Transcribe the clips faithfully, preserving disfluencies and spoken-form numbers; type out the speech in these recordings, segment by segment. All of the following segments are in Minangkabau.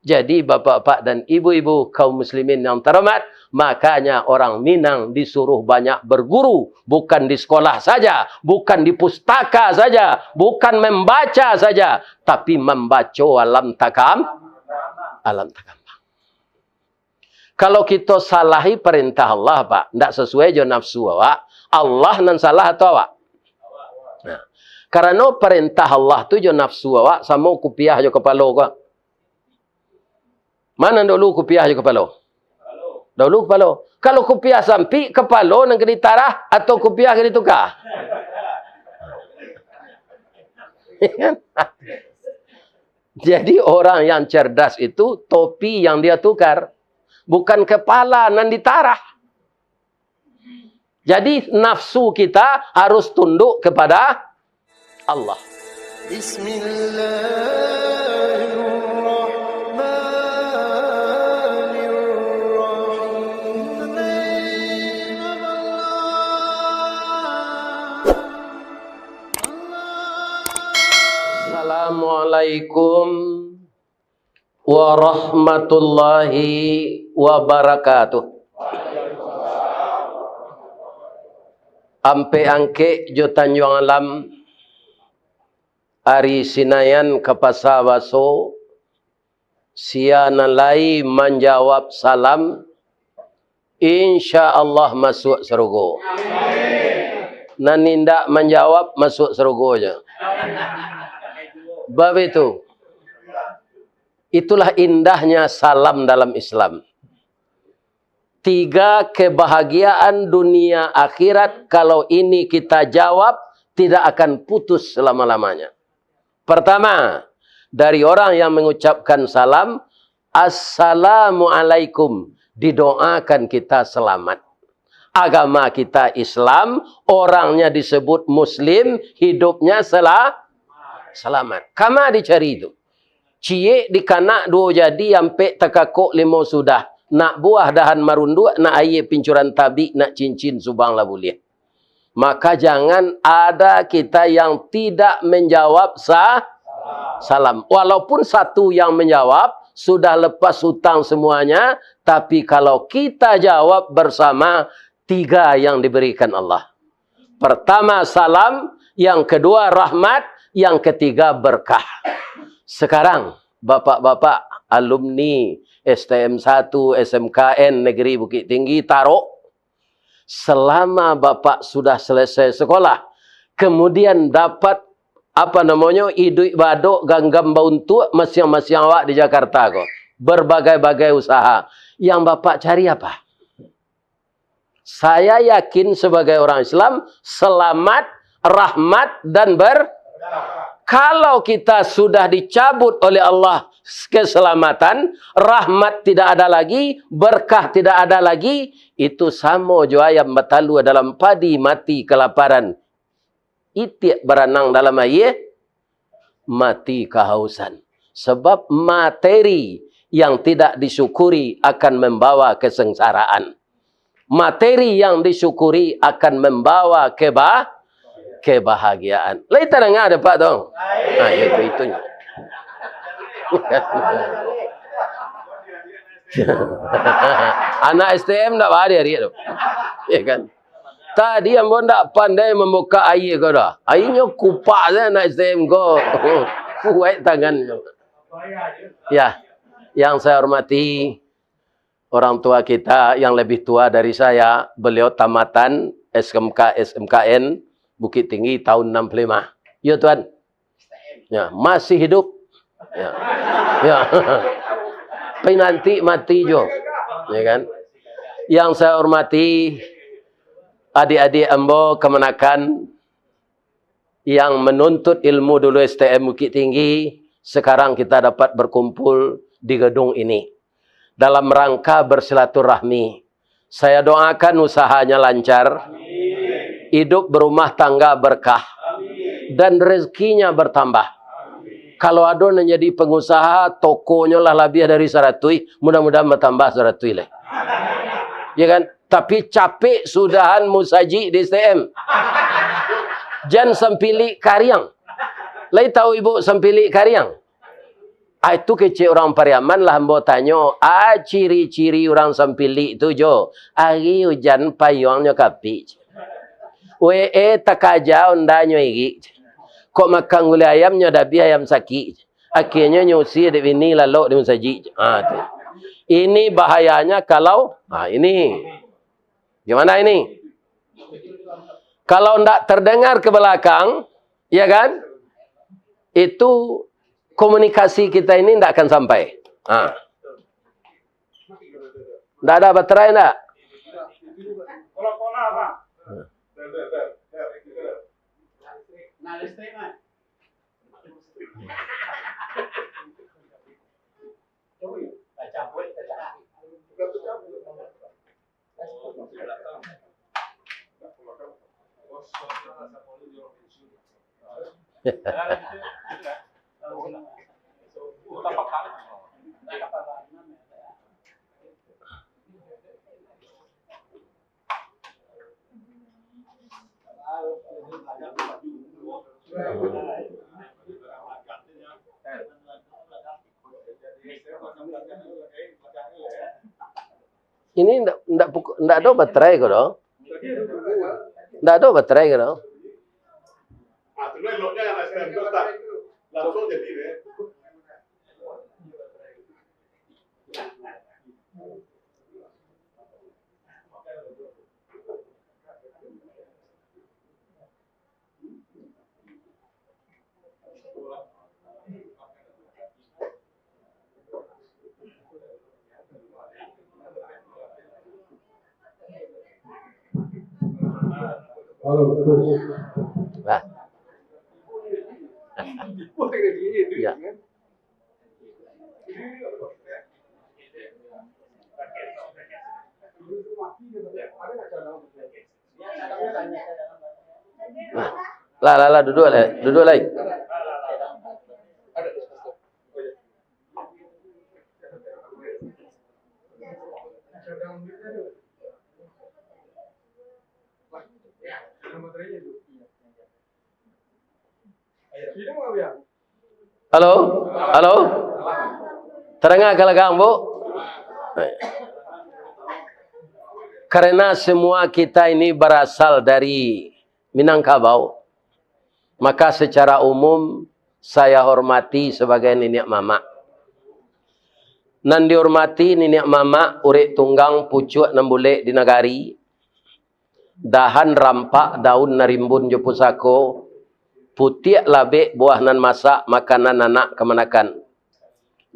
Jadi, bapak-bapak dan ibu-ibu kaum muslimin yang terhormat, makanya orang Minang disuruh banyak berguru, bukan di sekolah saja, bukan di pustaka saja, bukan membaca saja, tapi mambaco alam takam, alam takambang. Kalau kito salahi parentah Allah, Pak, ndak sasuai jo nafsu awak, Allah nan salah atau awak? Nah, karano parentah Allah tu jo nafsu awak samo kupiah jo kapalo ko. Mana dulu kupiah jo kapalo? Dulu kapalo. Kalau kupiah sampik, kapalo nan ka ditarah atau kupiah ka dituka? Jadi orang yang cerdas itu topi yang dia tukar, bukan kepala nan ditarah. Jadi, nafsu kita harus tunduk kepada Allah. Bismillahirrahmanirrahim. Assalamualaikum warahmatullahi wabarakatuh. Ampek Angkek jo Tanjuang Alam, ari Sinayan ka Pasa Baso, sia nan lai manjawab salam, insya Allah masuak sarugo. Nan indak manjawab, masuak sarugo ja. Bab itu. Itulah indahnya salam dalam Islam. Tiga kebahagiaan dunia akhirat, kalau ini kita jawab, tidak akan putus selama-lamanya. Pertama, dari orang yang mengucapkan salam, "Assalamualaikum," didoakan kita selamat. Agama kita Islam, orangnya disebut Muslim, hidupnya sela-, selamat. Kama dicari itu? Ciek dikanak duo jadi, ampek takakok limo sudah. Nak buah dahan marunduak, nak aia pincuran tabik, nak cincin subang lah buliah. Maka jangan ada kita yang tidak menjawab sa-, salam. Walaupun satu yang menjawab, sudah lepas hutang semuanya, tapi kalau kita jawab bersama, tiga yang diberikan Allah. Pertama salam, yang kedua rahmat, yang ketiga berkah. Sekarang, bapak-bapak alumni S T M satu, S M K N Negeri Bukittinggi, Tarok, selama bapak sudah selesai sekolah, kemudian dapat, apa namonyo, iduik baadok, ganggam bauntuak, masiang-masiang awak di Jakarta ko, berbagai-bagai usaha. Yang bapak cari apa? Saya yakin sebagai orang Islam, selamat, rahmat, dan ber-, kalau kita sudah dicabut oleh Allah keselamatan, rahmat tidak ada lagi, berkah tidak ada lagi, itu samo jo ayam batalua dalam padi mati kelaparan. Itiak baranang dalam aia, mati kahausan. Sebab materi yang tidak disyukuri akan membawa kesengsaraan. Materi yang disyukuri akan membawa keba-, kebahagiaan. Lai tadanga dek Pak tu? Ah, itu, itunyo. Anak S T M ndak baa diarik tu. Ya kan? Tadi ambo ndak pandai mambukak aia ko doh. Ainyo kupak sajo anak S T M ko. Kuaik tangannyo. Ya, yang saya hormati orang tua kita yang lebih tua dari saya, beliau tamatan S M K, S M K N Bukittinggi tahun enam puluh lima. Yo, Tuan. Ya, masih hidup. Ya. Ya. Pinanti mati jo. Ya kan? Yang saya hormati adik-adik ambo kamanakan yang menuntut ilmu dulu S T M Bukittinggi, sekarang kita dapat berkumpul di gedung ini dalam rangka bersilaturahmi. Saya doakan usahanya lancar, hidup berumah tangga berkah, dan rezekinya bertambah. Kalau ado nan jadi pengusaha, tokonyo lah labiah dari saratuih, mudah-mudahan batambah saratuih lai. Ya kan? Tapi capek sudahan musajik di S T M. Jan sampilik kariang. Lai tahu ibu sampilik kariang? Ah, itu kecek urang Pariaman lah ambo tanyo, ah, ciri-ciri urang Sampilik tu jo, ari ujan payuangnyo kapik. Wee takaja ondanyo irik. Kok makan gulai ayam nyo dabiah ayam sakik. Akhirnyo nyo usie dek bini lalok di musajik. Ha, tu. Ini bahayanya kalau, ha, ini. Gimana ini? Kalau ndak terdengar ke belakang, ya kan? Itu komunikasi kita ini ndak akan sampai. Ha. Ndak ada baterai ndak? Ini ndak, ndak, ndak ado baterai ko doh? Ndak ado baterai ko doh? Halo, terus. Lah. Ya. Lah, lah, lah, duduak lai, duduak lai. Halo? Halo? Tadanga ka lagak ambo? Karena semua kita ini berasal dari Minangkabau, maka secara umum saya hormati sebagai niniak mamak. Nan dihormati niniak mamak, urek tunggang, pucuak nan bulek di nagari, dahan rampak, daun nan rimbun jo pusako, putiak labek buah nan masak, makanan anak kamanakan.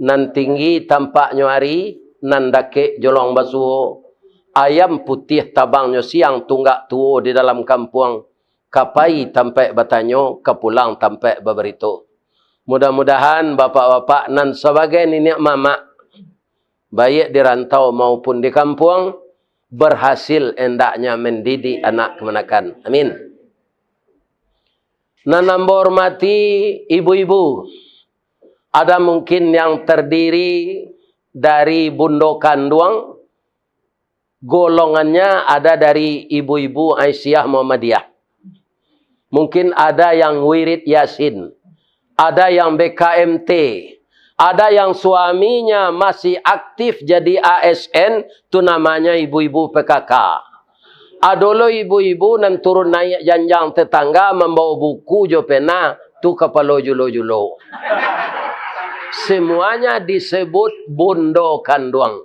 Nan tinggi tampaknyo ari, nan dakek jolong basuo, ayam putiah tabangnyo siang, tunggak tuo di dalam kampuang, ka pai tampaik batanyo, ka pulang tampaik babarito. Mudah-mudahan bapak-bapak nan sabagai niniak mamak, baiak di rantau maupun di kampuang, berhasil endaknya mendidik anak kamanakan. Amin. Nan ambo hormati ibu-ibu, ada mungkin yang terdiri dari bundo kanduang, golongannya ada dari ibu-ibu Aisyah Muhammadiyah. Mungkin ada yang wirid Yasin, ada yang B K M T, ada yang suaminya masih aktif jadi A S N, tu namanya ibu-ibu P K K. Ado lo ibu-ibu nan turun naiak janjang tetangga mambawa buku jo pena, tu kapalo julo-julo. Semuanya disebut bundo kanduang.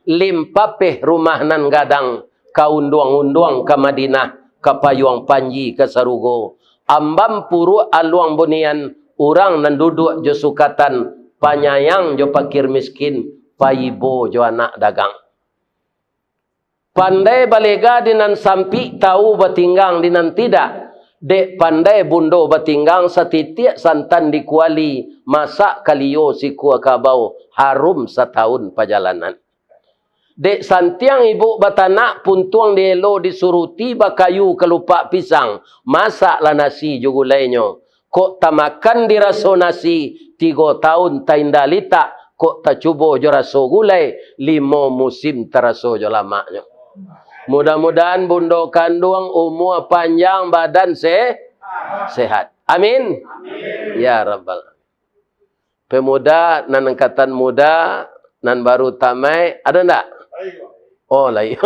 Limpapeh rumah nan gadang, ka unduang-unduang ka Madinah, ka payuang panji ka sarugo. Ambam puruak aluang bunian, urang nan duduak jo sukatan, panyayang jo pakir miskin, paibo jo anak dagang. Pandai balega di nan sampik, tau batinggang di nan tidak. Dek pandai bundo batinggang, satitiak santan di kuali, masak kalio sikua kabau, harum satahun pajalanan. Dek santiang ibuk batanak, puntuang dielo disuruti, bakayu kalupak pisang, masaklah nasi jo gulainyo. Kok tamakan diraso nasi, tigo taun tainda litak, kok tacubo jo raso gulai, limo musim taraso jo lamaknyo. Mudah-mudahan bundo kanduang umua panjang, badan se-, sehat. Amin. Ya Rabbal. Pemuda, nan angkatan muda, nan baru tamaik, ado ndak? Oh, lai.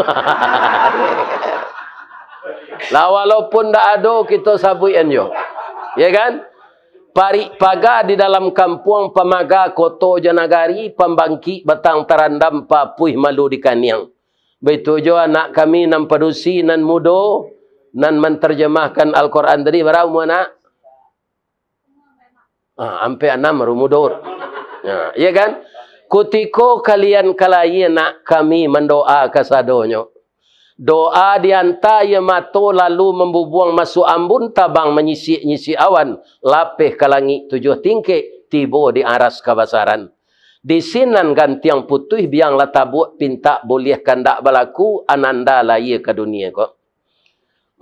Lah, walaupun ndak ado, kito sabuikan jo. Ya kan? Parik paga di dalam kampuang, pamaga koto jo nagari, pambangkik batang tarandam, papuih malu di kaniang. Baitu jo anak kami nan padusi, nan mudo, nan mantarjamahkan Al-Quran tadi, bara umua anak? Ah, ampek anam baru mudo. Nah, iya kan? Kutiko kalian ka lahia, nak, kami mandoa kasadonyo. Doa dianta aia mato, lalu mambubuang masuak ambun, tabang manyisik-nyisik awan, lapeh ka langik tujuah tingkek, tibo di aras kabasaran. Di sinan gantiang putuih, biang lah tabuak, pintak buliah kandak balaku, ananda lahia ka dunia ko.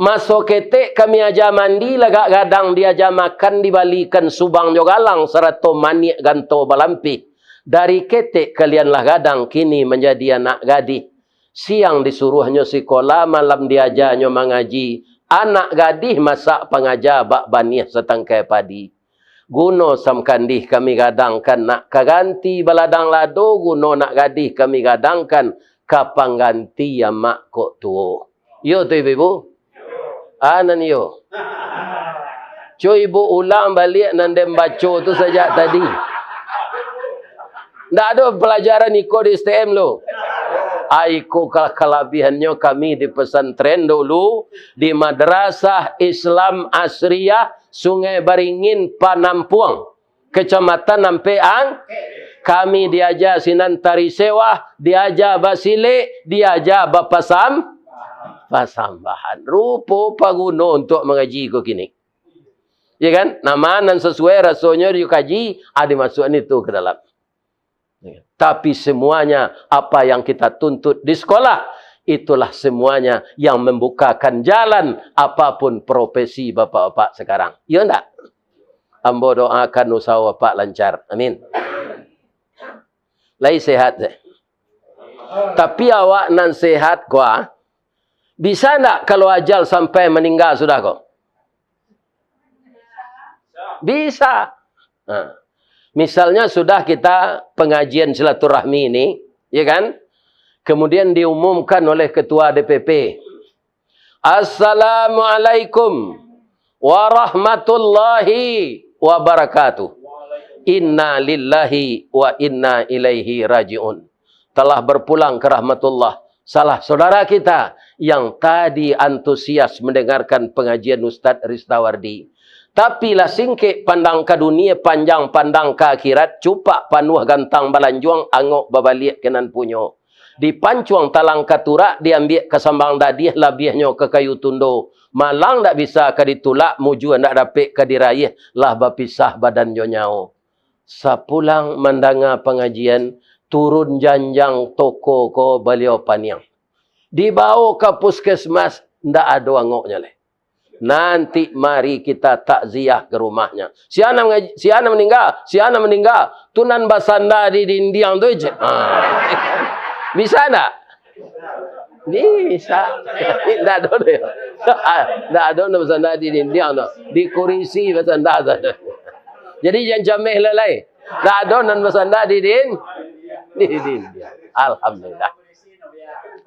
Maso ketek kami aja mandi, lagak gadang diaja makan, dibalikan subang jo galang, sarato maniak ganto balampih. Dari ketek kalian lah gadang, kini manjadi anak gadih. Siang disuruahnyo sikola, malam diajanyo mangaji. Anak gadih masak pangaja, bak baniah satangkai padi. Guno samkandih kami gadangkan, nak ka ganti baladang lado, guno nak gadih kami gadangkan, ka pangganti amak kok tuo. Iyo tu, ibu-ibu? Ah, nan iyo. Cubo ibu ulang baliak nan den baco tu sajak tadi. Ndak ado palajaran iko di S T M lo. Ah, iko ka-, kalabihannyo kami di pesantren dulu, di Madrasah Islam Asriyah Sungai Baringin Panampuang, Kecamatan Ampek Ang-, kami diaja sinan tari sewah, diaja basilek, diaja bapasam-, pasambahan. Rupo paguno untuak mangaji ko kini. Ya kan? Nama nan sasuai rasonyo dikaji, ah, dimasuakan itu ka dalam. Tapi semuanya apa yang kita tuntut di sekolah, itulah semuanya yang membukakan jalan apapun profesi bapak-bapak sekarang. Iyo ndak? Ambo doakan usaho bapak lancar. Amin. Lai sehat, eh? Tapi awak nan sehat ko, ah, bisa ndak kalau ajal sampai maningga sudah ko? Bisa. Nah, misalnya sudah kita pengajian silaturahmi ini, ya kan? Kemudian diumumkan oleh ketua D P P, "Assalamualaikum warahmatullahi wabarakatuh. Inna lillahi wa inna ilaihi raji'un." Telah berpulang ke rahmatullah salah saudara kita yang tadi antusias mendengarkan pengajian Ustaz Ristawardi. Tapi lah singkek pandang ka dunia, panjang pandang ka akhirat, cupak panuah gantang balanjuang, angok babaliak ka nan punyo. Dipancuang talang ka turak, diambiak ka sambang dadiah, labiahnyo ka kayu tundo. Malang ndak bisa ka ditulak, mujua ndak dapek ka diraiah, lah bapisah badan jo nyawo. Sapulang mandanga pangajian, turun janjang toko ko baliau paniang. Dibawo ka puskesmas, ndak ado angoknyo lai. Nanti mari kita takziah ka rumahnya. Sia nan mangaji-, sia nan maningga, sia nan maningga. Tu nan basanda di dindiang tu, cek. Ha. Bisa ndak? Bisa. Ndak ado doh. Ah, ndak ado nan basanda di dindiang tu. Di kurisi basanda sajo. Jadi jan cameh lah lai. Ndak ado nan basanda di din-, di dindiang. Alhamdulillah.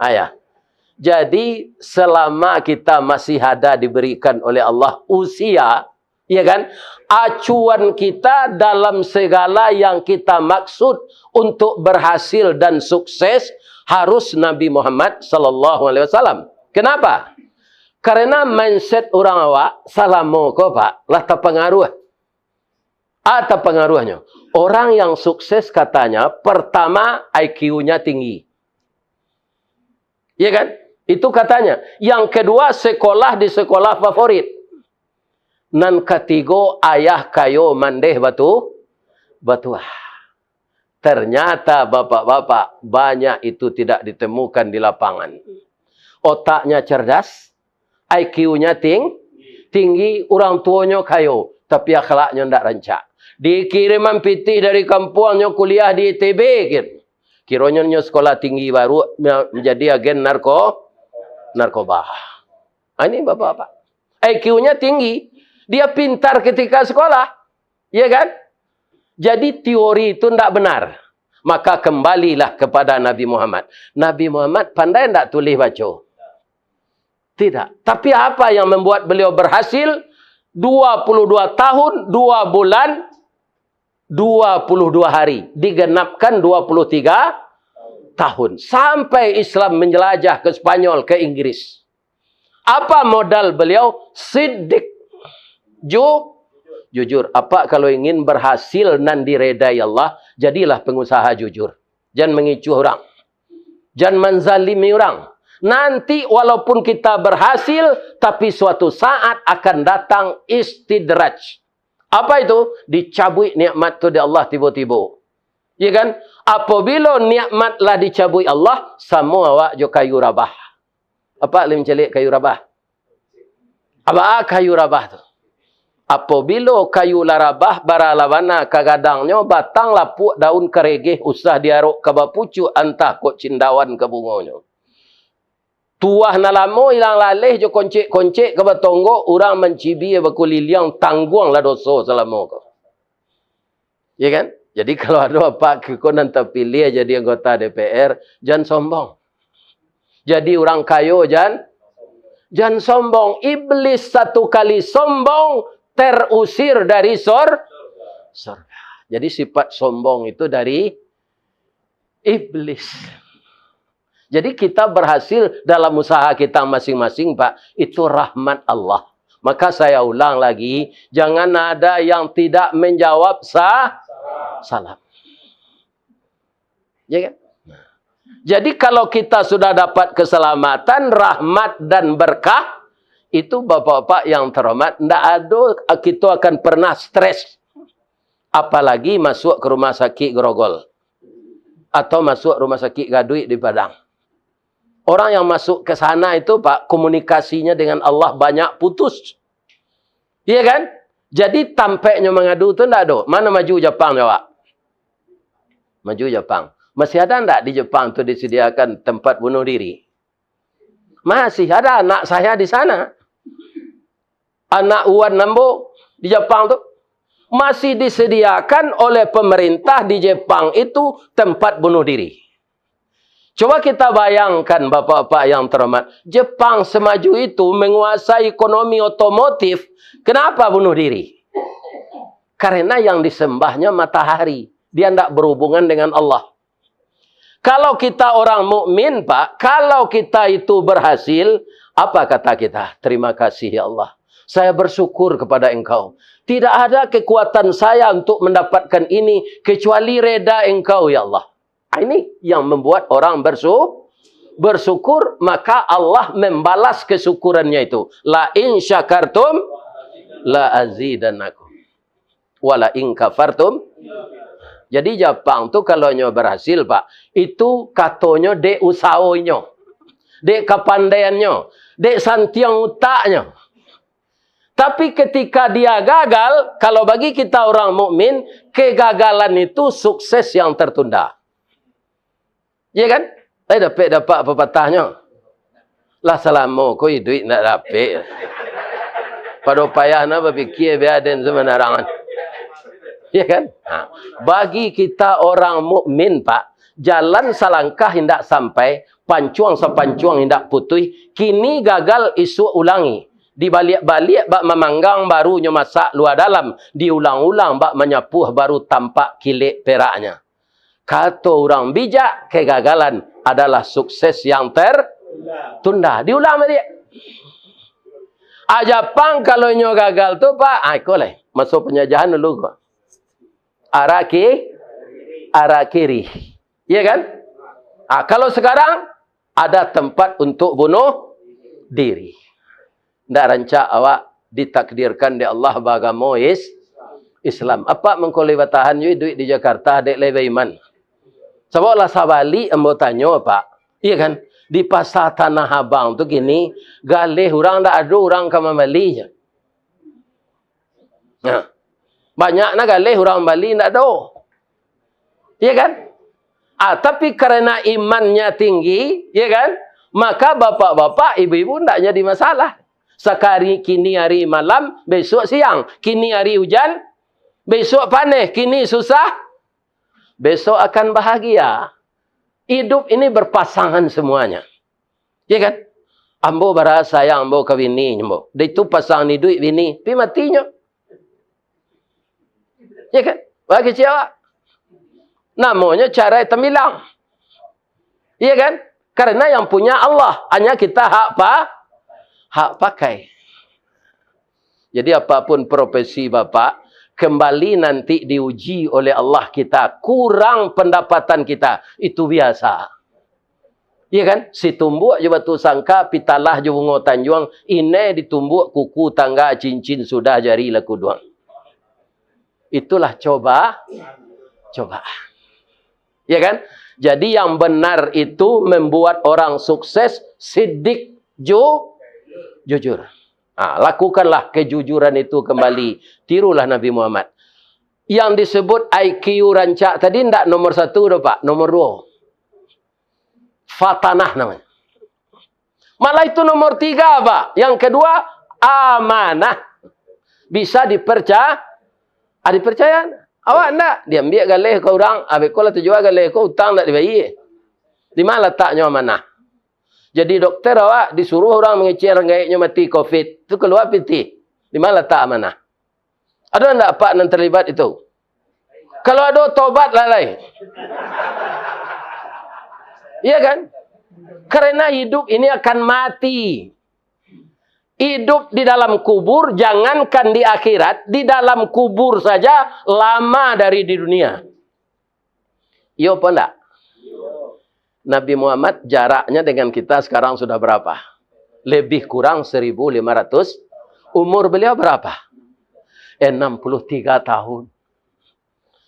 Ayah. Jadi, selama kita masih ada diberikan oleh Allah usia, ya kan, acuan kita dalam segala yang kita maksud untuk berhasil dan sukses harus Nabi Muhammad sallallahu alaihi wasallam. Kenapa? Karena mindset urang awak salamo ko, Pak, lah tapangaruh. Ah, tapangaruhnyo. Orang yang sukses katanya, pertama, I Q-nya tinggi. Ya kan? Itu katanya. Yang kedua, sekolah di sekolah favorit. Nan katigo, ayah kayo mandeh batu-, batuah. Ternyata, bapak-bapak, banyak itu tidak ditemukan di lapangan. Otaknya cerdas, I Q-nya ting-, tinggi, urang tuonyo kayo, tapi akhlaknyo ndak rancak. Dikiriman pitih dari kampuangnyo kuliah di I T B, kir-, kironyo nyo sekolah tinggi baru, ma-, menjadi agen narko-, narkoba. Ah, ini bapak-bapak. I Q-nya tinggi, dia pintar ketika sekolah, ya kan? Jadi teori itu ndak benar. Maka kembalilah kepada Nabi Muhammad. Nabi Muhammad pandai ndak tulis baco? Tidak. Tapi apa yang membuat beliau berhasil? Dua puluh dua tahun, dua bulan, dua puluh dua hari. Digenapkan dua puluh tiga tahun. Sampai Islam menjelajah ke Spanyol, ke Inggris. Apa modal beliau? Siddiq. Ju-, jujur. Apak kalau ingin berhasil nan diredai Allah, jadilah pengusaha jujur. Jan mangicuah urang. Jan manzalimi urang. Nanti walaupun kita berhasil, tapi suatu saat akan datang istidraj. Apa itu? Dicabuik nikmat tu dek Allah tibo-tibo. Ya kan? Apabila nikmat lah dicabuik Allah, samo awak jo kayu rabah. Apak lai mancaliak kayu rabah? Apak kayu rabah tu. Apabila kayu lah rabah, bara lah bana ka gadangnyo, batang lapuak, daun karegeh, usah diarok ka bapucuak, antah kok cindawan ka bungonyo. Tuah nan lamo ilang laleh jo koncek-koncek ka batonggok, urang mancibia bakuliliang, tangguanglah doso salamo ko. Ya kan? Jadi kalau ado apak kiko nan tapiliah jadi anggota D P R, jan sombong. Jadi urang kayo, jan, jan sombong. Iblis satu kali sombong, terusir dari sor-, sorga. Jadi sifat sombong itu dari iblis. Jadi kita berhasil dalam usaha kita masing-masing, Pak. Itu rahmat Allah. Maka saya ulang lagi, jangan ada yang tidak menjawab sa-, salam. Ya kan? Jadi kalau kita sudah dapat keselamatan, rahmat dan berkah, itu bapak-bapak yang terhormat, ndak ado kita akan pernah stres. Apalagi masuk ke rumah sakit Grogol. Atau masuk rumah sakit Gaduik di Padang. Orang yang masuk ke sana itu, Pak, komunikasinya dengan Allah banyak putus. Iya kan? Jadi tampeknyo mangadu tu ndak ado. Mano maju Japang, jawab? Maju Japang. Masih ada ndak di Jepang tu disediakan tempat bunuh diri? Masih ada anak saya di sana. Anak Wan ambo di Japang tu. Masih disediakan oleh pemerintah di Jepang itu tempat bunuh diri. Coba kita bayangkan, bapak-bapak yang terhormat, Jepang semaju itu menguasai ekonomi otomotif, kenapa bunuh diri? Karena yang disembahnya matahari, dia ndak berhubungan dengan Allah. Kalau kita orang mukmin, Pak, kalau kita itu berhasil, apa kata kita? "Terima kasih, ya Allah. Saya bersyukur kepada Engkau. Tidak ada kekuatan saya untuk mendapatkan ini, kecuali reda Engkau, ya Allah." Ah, ini yang membuat orang bersu-, bersyukur, maka Allah membalas kesyukurannya itu. "La in syakartum la azidannakum. Wala in kafartum." Jadi Japang tu kalau nyo berhasil, Pak, itu katonyo dek usaho inyo, dek kapandaiannyo, dek santiang utaknyo. Tapi ketika dia gagal, kalau bagi kita orang mukmin, kegagalan itu sukses yang tertunda. Iya kan? Eh, dapek dapat pepatahnyo. Lah salamo ko iduik ndak dapek. Pado payah na bapikia bia den samanarangan. Iya kan? Ha. Bagi kita orang mukmin, Pak, jalan salangkah indak sampai, pancuang sapancuang indak putuih, kini gagal isuak ulangi. Dibaliak-baliak bak mamanggang baru nyo masak lua dalam, diulang-ulang bak manyapuah baru tampak kilek peraknya. Kato urang bijak, kegagalan adalah sukses yang tertunda. Diulang baliak. Ah, Japang kalau inyo gagal tu, Pak, ah, iko lai. Maso penjajahan dulu ko. Araki, arakiri. Iya kan? Ah, kalau sekarang, ada tempat untuk bunuh diri. Ndak rancak awak ditakdirkan dek Allah baagamo is-, Islam. Apak mangko lai batahan jo iduik di Jakarta, dek lai baiman. Sabab lah sabalik ambo tanyo, Pak. Iya kan? Di Pasar Tanah Abang tu kini, galeh urang ndak ado urang ka mambali. Nah, banyak na galeh urang mambali, ndak ado. Iya kan? Ah, tapi karena imannya tinggi, iya kan? Maka bapak-bapak, ibu-ibu ndak jadi masalah. Sakali kini hari malam, besok siang. Kini hari hujan, Besok paneh, kini susah, besok akan bahagia. Hidup ini berpasangan semuanya. Ya kan? Ambo bara sayang ambo ka bini ambo. Dah itu pasangan iduik bini, pi matinyo. Ya kan? Bagi ciawak. Namonyo carai tambilang. Iya kan? Karena yang punya Allah, hanya kita hak pa-, hak pakai. Jadi apapun profesi Bapak, kembali nanti diuji oleh Allah kita, kurang pendapatan kita, itu biasa. Iya kan? Situmbuak jo Batu Sangka, Pitalah jo Bungo Tanjuang, inai ditumbuak kuku tangga cincin sudah jari lah kuduang. Itulah coba, cobaan. Ya kan? Jadi yang benar itu membuat orang sukses sidik ju-, jujur. Ah, lakukanlah kejujuran itu kembali. Tirulah Nabi Muhammad. Yang disebut I Q rancak tadi ndak nomor satu doh, Pak, nomor dua. Fatanah namanya. Malah itu nomor tiga, Pak. Yang kedua, amanah. Bisa diperca-, ah, dipercaya. Awak ndak, diambiak galeh ka urang, abih ko lah tajua galeh ko, utang ndak dibayia. Di ma lataknyo amanah? Jadi dokter awak disuruh urang mangecek ranggaiknyo mati covid, tu kalua pitih. Di ma latak amanah? Ado ndak Apak nan terlibat itu? Kalau ado, tobatlah lai. Iya kan? Karena hidup ini akan mati. Hidup di dalam kubur, jangankan di akhirat, di dalam kubur saja lama dari di dunia. Iyo apa ndak? Nabi Muhammad jaraknya dengan kita sekarang sudah berapa? Lebih kurang seribu lima ratus. Umur beliau berapa? Enam puluh tiga tahun.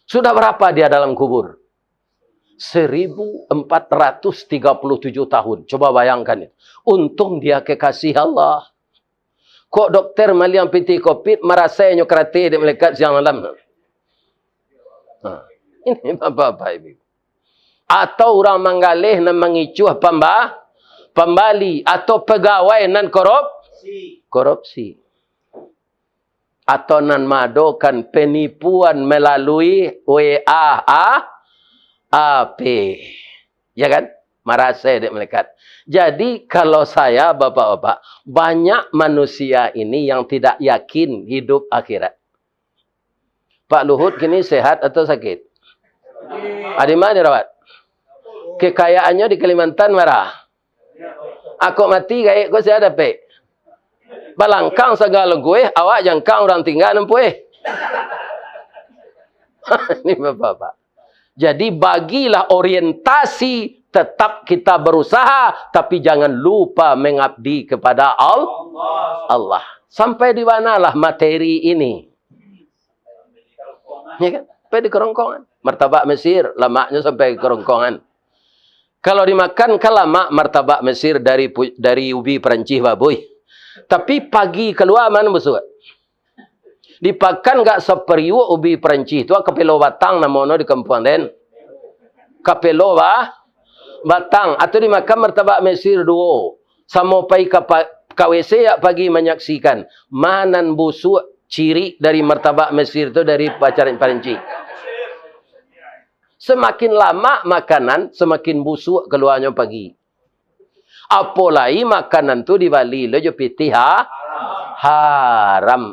Sudah berapa dia dalam kubur? Seribu empat ratus tiga puluh tujuh tahun. Coba bayangkan itu. Untung dia kekasih Allah. Kok dokter maliang pitih covid, marasainyo karate dek malaikat siang malam. Ha. Ini bapak-bapak ibu. Atau urang manggaleh nan mangicuah pamba-, pambali, atau pegawai nan korop-, korupsi. Atau nan maadokan penipuan melalui W A A P. Ya kan? Marasai dek malaikat. Jadi, kalau saya, bapak-bapak, banyak manusia ini yang tidak yakin hidup akhirat. Pak Luhut kini sehat atau sakit? Di ma dirawat? Kekayaannyo di Kalimantan bara? Ako mati gaek ko sia dapek? Balangkang sagalo gueh, awak jangkang urang tingga nan pueh. Ini bapak-bapak. Jadi bagilah orientasi, tetap kita berusaha, tapi jangan lupa mengabdi kepada Al-, Allah. Sampai di manalah materi ini? Ya kan? Sampai di kerongkongan. Martabak Mesir, lamaknyo sampai ke kerongkongan. Kalau dimakan, kan lamak martabak Mesir dari pu-, dari ubi Perancis, babuih. Tapi pagi kalua, ma nan busuak? Dipakan gak sapariuak ubi Perancis tu, kapelo batang namonyo di kampuang den. Kapelo ba-, batang. Atau dimakan martabak Mesir duo. Samo pai ka pa-, ka W C yak pagi manyaksikan. Ma nan busuak cirik dari martabak Mesir tu dari pacaran Perancis. Semakin lamak makanan, semakin busuak kaluanyo pagi. Apo lai makanan tu dibali lo jo pitih ha-, haram.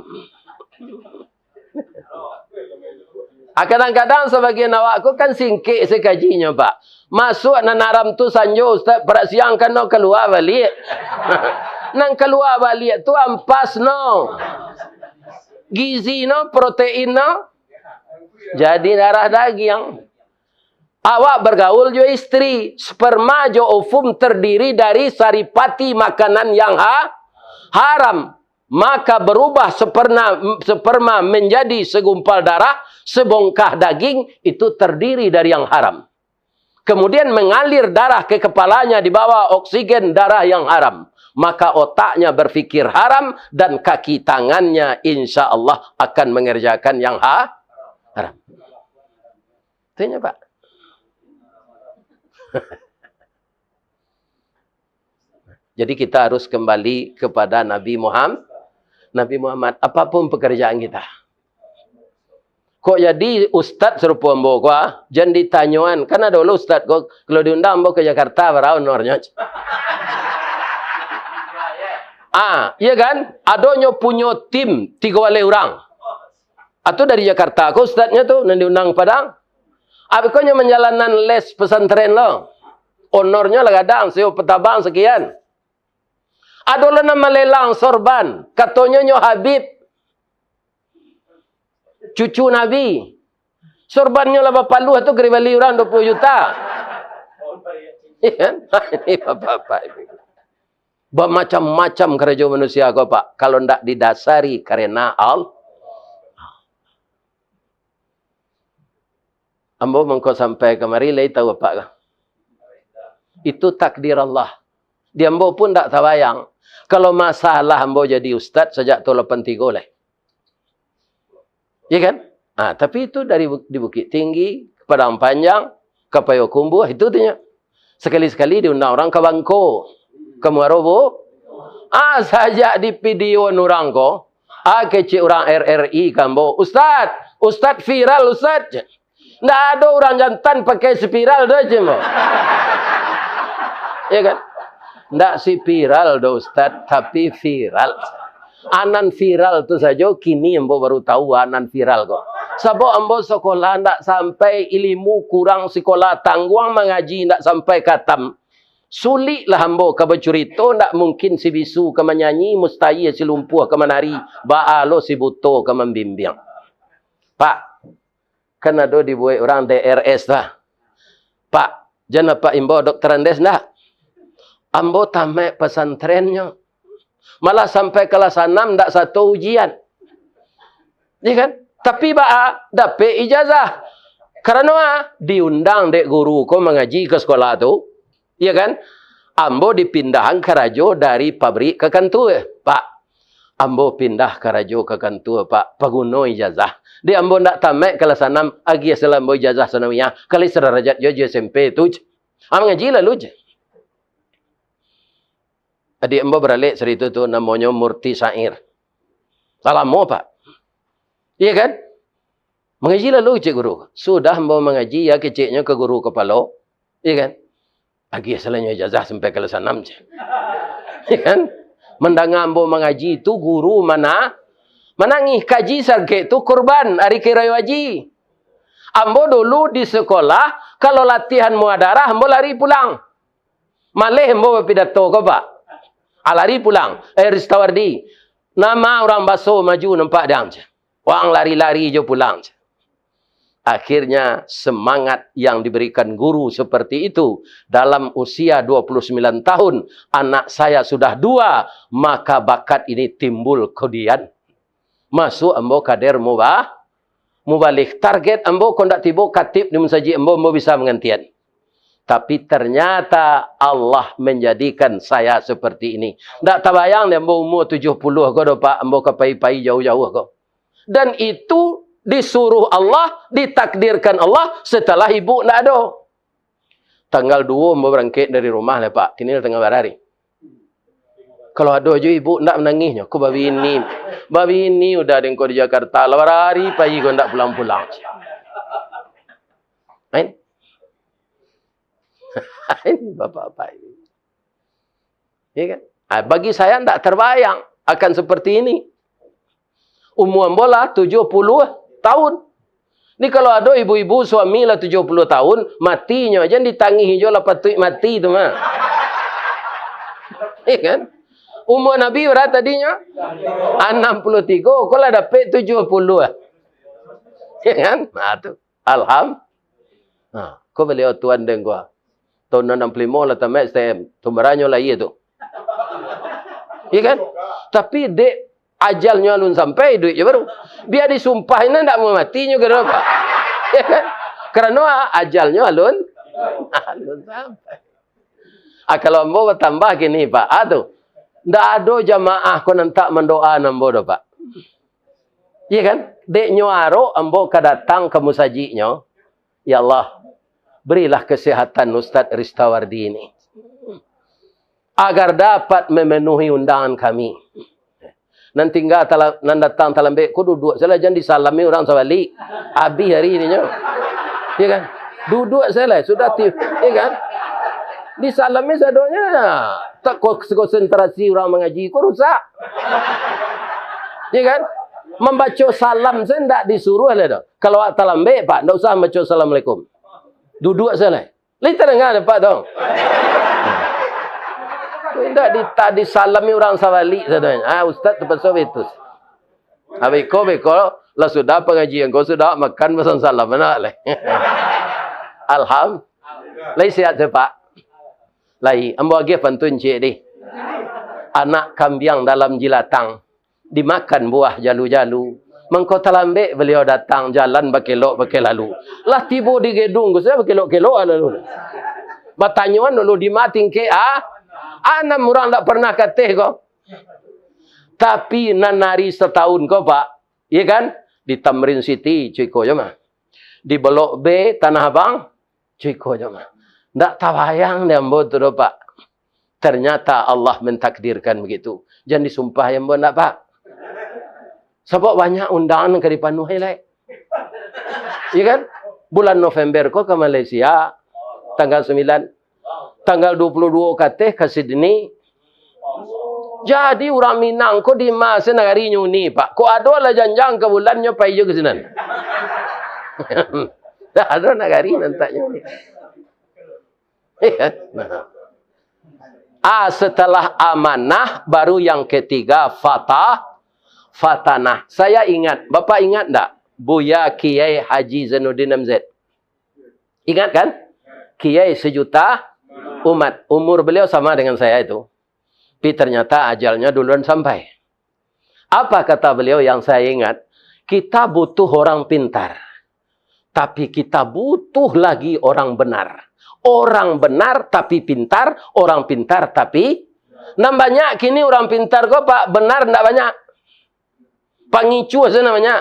Ah, kadang-kadang sabagian awak ko kan singkek sakajinyo, Pak. Masuak nan haram tu sanjo, Ustaz, parak siang kan no kalua baliak. Nan kalua baliak tu ampas no. Gizi no, protein no. Jadi darah dagiang. Awak bergaul jo istri, sperma jo ovum terdiri dari saripati makanan yang ha-, haram, maka berubah sperna-, sperma menjadi segumpal darah, sebongkah daging, itu terdiri dari yang haram. Kemudian mengalir darah ke kepalanya, dibawa oksigen darah yang haram. Maka otaknya berpikir haram dan kaki tangannya insya Allah akan mengerjakan yang ha-, haram. Tanya, Pak. Jadi kita harus kembali kepada Nabi Muhammad. Nabi Muhammad, apapun pekerjaan kita. Kok jadi ustad sarupo ambo ko, ah? Jan ditanyoan. Kan ado lo ustad ko, kalau diundang ambo ka Jakarta, bara honornyo? Ah, iya kan? Ado nyo punyo tim tigo baleh urang. Atau dari Jakarta ko ustadnyo tu, nan diundang Padang. Abih ko nyo manjalanan les pesantren lo. Honornyo lah gadang, sewa petabang sekian. Ado lo nan malelang sorban, katonyo nyo Habib, cucu Nabi. Sorbannyo lah bapaluah tu, ka dibali urang dua puluh juta. Iya kan? Ini bapak-bapak ini. Bamacam-macam karajo manusia ko, Pak, kalau ndak didasari karena Al-, Ambo mangko sampai kamari lai tahu apak ka? Itu takdir Allah. Di ambo pun ndak tabayang. Kalau masalah ambo jadi ustad sajak tahun lapan tigo lai. Iya kan? Ah, tapi itu dari Bu-, di Bukittinggi, Padang Panjang, ka Payokumbuah, itu tu nyo. Sakali-sakali diundang urang ka Bangko, ka Muaro Bu-, ah, sajak di videoan urang ko, ah, kecek urang R R I ka ambo, "Ustad, ustad viral, ustad." Ndak ado urang jantan pakai spiral tu, cek ambo. Ya kan? Ndak spiral doh, ustad, tapi viral. Anan viral tu sajo, kini ambo baru tahu anan viral ko. Sabab ambo sekolah ndak sampai, ilimu kurang, sekolah tangguang, mangaji ndak sampai katam. Suliklah ambo ka bacurito, ndak mungkin si bisu ka manyanyi, mustahil si lumpuah ka manari, baa lo si buto ka mambimbiang. Pak, kan ado dibuek urang D R S tu, ah. Pak, jan apak imbau doktor Andes ndak? Ambo tamaik pasantrennyo. Malah sampai kalas anam ndak sato ujian. Iya kan? Tapi baa, dapek ijazah. Karano, ah, diundang dek guru ko mangaji ka sekolah tu. Iya kan? Ambo dipindahan karajo dari pabrik ka kantua, Pak. Ambo pindah karajo ka kantua, Pak, paguno ijazah. Dek ambo ndak tamaik kalas anam, agiah salah ambo ijazah sanawiyah, ka lai sadarajat jo, jo S M P tu. Ah, mangaji lalu je. Adiak ambo baralek sarito tu, namonyo Murti Syair. Lah lamo, Pak. Iya kan? Mangaji lalu, kecek guru. Sudah ambo mangaji, ya, keceknyo ka guru kapalo. Iya kan? Agiah salanyo ijazah sampai kalas anam, cek. Iya kan? Mandanga ambo mangaji tu, guru mana, manangih. Kaji sakek tu kurban, ari Kiro Haji. Ambo dulu di sekolah, kalau latihan muhadarah, ambo lari pulang. Maleh ambo bapidato ko, Pak. Ah, lari pulang. Eh, Ristawardi, nama urang baso maju nampak dang, cek. Wang lari-lari jo pulang, cek. Akhirnya, semangat yang diberikan guru seperti itu, dalam usia dua puluh sembilan tahun, anak saya sudah dua, maka bakat ini timbul kemudian. Masuk ambo kader muba-, mubalih. Target ambo, kok ndak tibo katib di musajik ambo, ambo bisa mangantian. Tapi ternyata Allah menjadikan saya seperti ini. Ndak tabayang dek ambo umur tujuh puluh ko doh, Pak, ambo ka pai-pai jauah-jauah ko. Dan itu disuruh Allah, ditakdirkan Allah setelah ibu ndak ado. Tanggal duo ambo barangkek dari rumah lah, Pak. Kini lah tanggal bara hari. Kalau ado jo ibu ndak manangihnyo, ko babini. Babini udah dek ko di Jakarta, lah bara hari pai ko ndak pulang-pulang. Main? Main, bapak-bapak ini. Ya kan? Ah, bagi saya ndak terbayang akan seperti ini. Umur ambo lah tujuh puluh tahun. Ni kalau ado ibu-ibu suami lah tujuh puluh tahun, matinyo, jan ditangih jo lah patuik mati tu mah. Ya kan? Umur Nabi bara tadinyo? Anam puluah tigo, ko lah dapek tujuah puluah. Ya kan? Nah, tu. Alham-, nah, ko baliau tuan dek ko. Tahun anam puluah limo lah tamaik S T M. Tahun baranyo lahia tu. Iya kan? Tapi dek ajalnyo alun sampai, iduik jo baru. Bia disumpah ina ndak mau mati nyo, karano apo? Iya kan? Karano ajalnyo alun, alun sampai. Ah, kalau ambo batambah kini, Pak, ah, tu. Ndak ado jamaah ko nan tak mandoaan ambo doh, Pak. Iya kan? Dek nyo arok ambo ka datang ka musajiknyo, "Ya Allah, berilah kesehatan Ustaz Ristawardi ini, agar dapat memenuhi undangan kami." Nan tingga tala-, nan datang talambek ko duduak sajolah, jan disalami urang sabalik. Abih ari ninyo. Ya kan? Duduak sajolah, sudah ti-, ya kan? Disalami sadonyo, tak ko-, konsentrasi urang mangaji ko rusak. Ya kan? Mambaco salam sajo ndak disuruah lai doh. Kalau awak talambek, Pak, ndak usah mambaco assalamualaikum. Duduak sajolah. Lai tadanga dek Apak tu? Indak di-, disalami urang sabalik sadonyo. Ah, ustaz tapaso baitu. Ah, beko, beko, lah sudah pangajian ko, sudah makan, pasan salam, anak lai. Alham-, lai sihat se, Pak? Lai, ambo agiah pantun ciek dih. Anak kambiang dalam jilatang. Dimakan buah jalu-jalu. Mangko talambek baliau datang, jalan bakelok bakelalu. Lah tibo di gedung ko, sudah bakelok-kelok lalu. Batanyoan dulu, "Di ma tingkek, ah?" Anam urang ndak pernah kateh ko. Tapi nan ari satahun ko, Pak, iya kan? Di Tamrin City, cuko jo mah. Di Blok B, Tanah Abang, cuko jo mah. Ndak tabayang di ambo tu doh, Pak. Ternyata Allah mentakdirkan begitu. Jan disumpah ambo ndak, Pak. Sabab banyak undangan nan ka dipanuahi lai. Iya kan? Bulan November ko ka Malaysia, tanggal sambilan. Tanggal duo puluah duo kateh ka Sydney. Jadi urang Minang ko di ma se nagari nyo ni, Pak. Kok ado lah janjang ka bulan nyo pai jo ka sinan. Dah ado nagari nan tak nyo ni. Iya. Nah. A, setelah amanah, baru yang ketiga fatah, fatanah. Saya ingat, Bapak ingat ndak? Buya Kiai Haji Zainuddin M Z. Ingat kan? Kiai sejuta umat. Umur beliau sama dengan saya itu. Tapi ternyata ajalnya duluan sampai. Apa kata beliau yang saya ingat? Kita butuh orang pintar. Tapi kita butuh lagi orang benar. Orang benar tapi pintar, orang pintar tapi, nan banyak kini urang pintar ko, Pak, benar ndak banyak. Pangicuah sajo namonyo.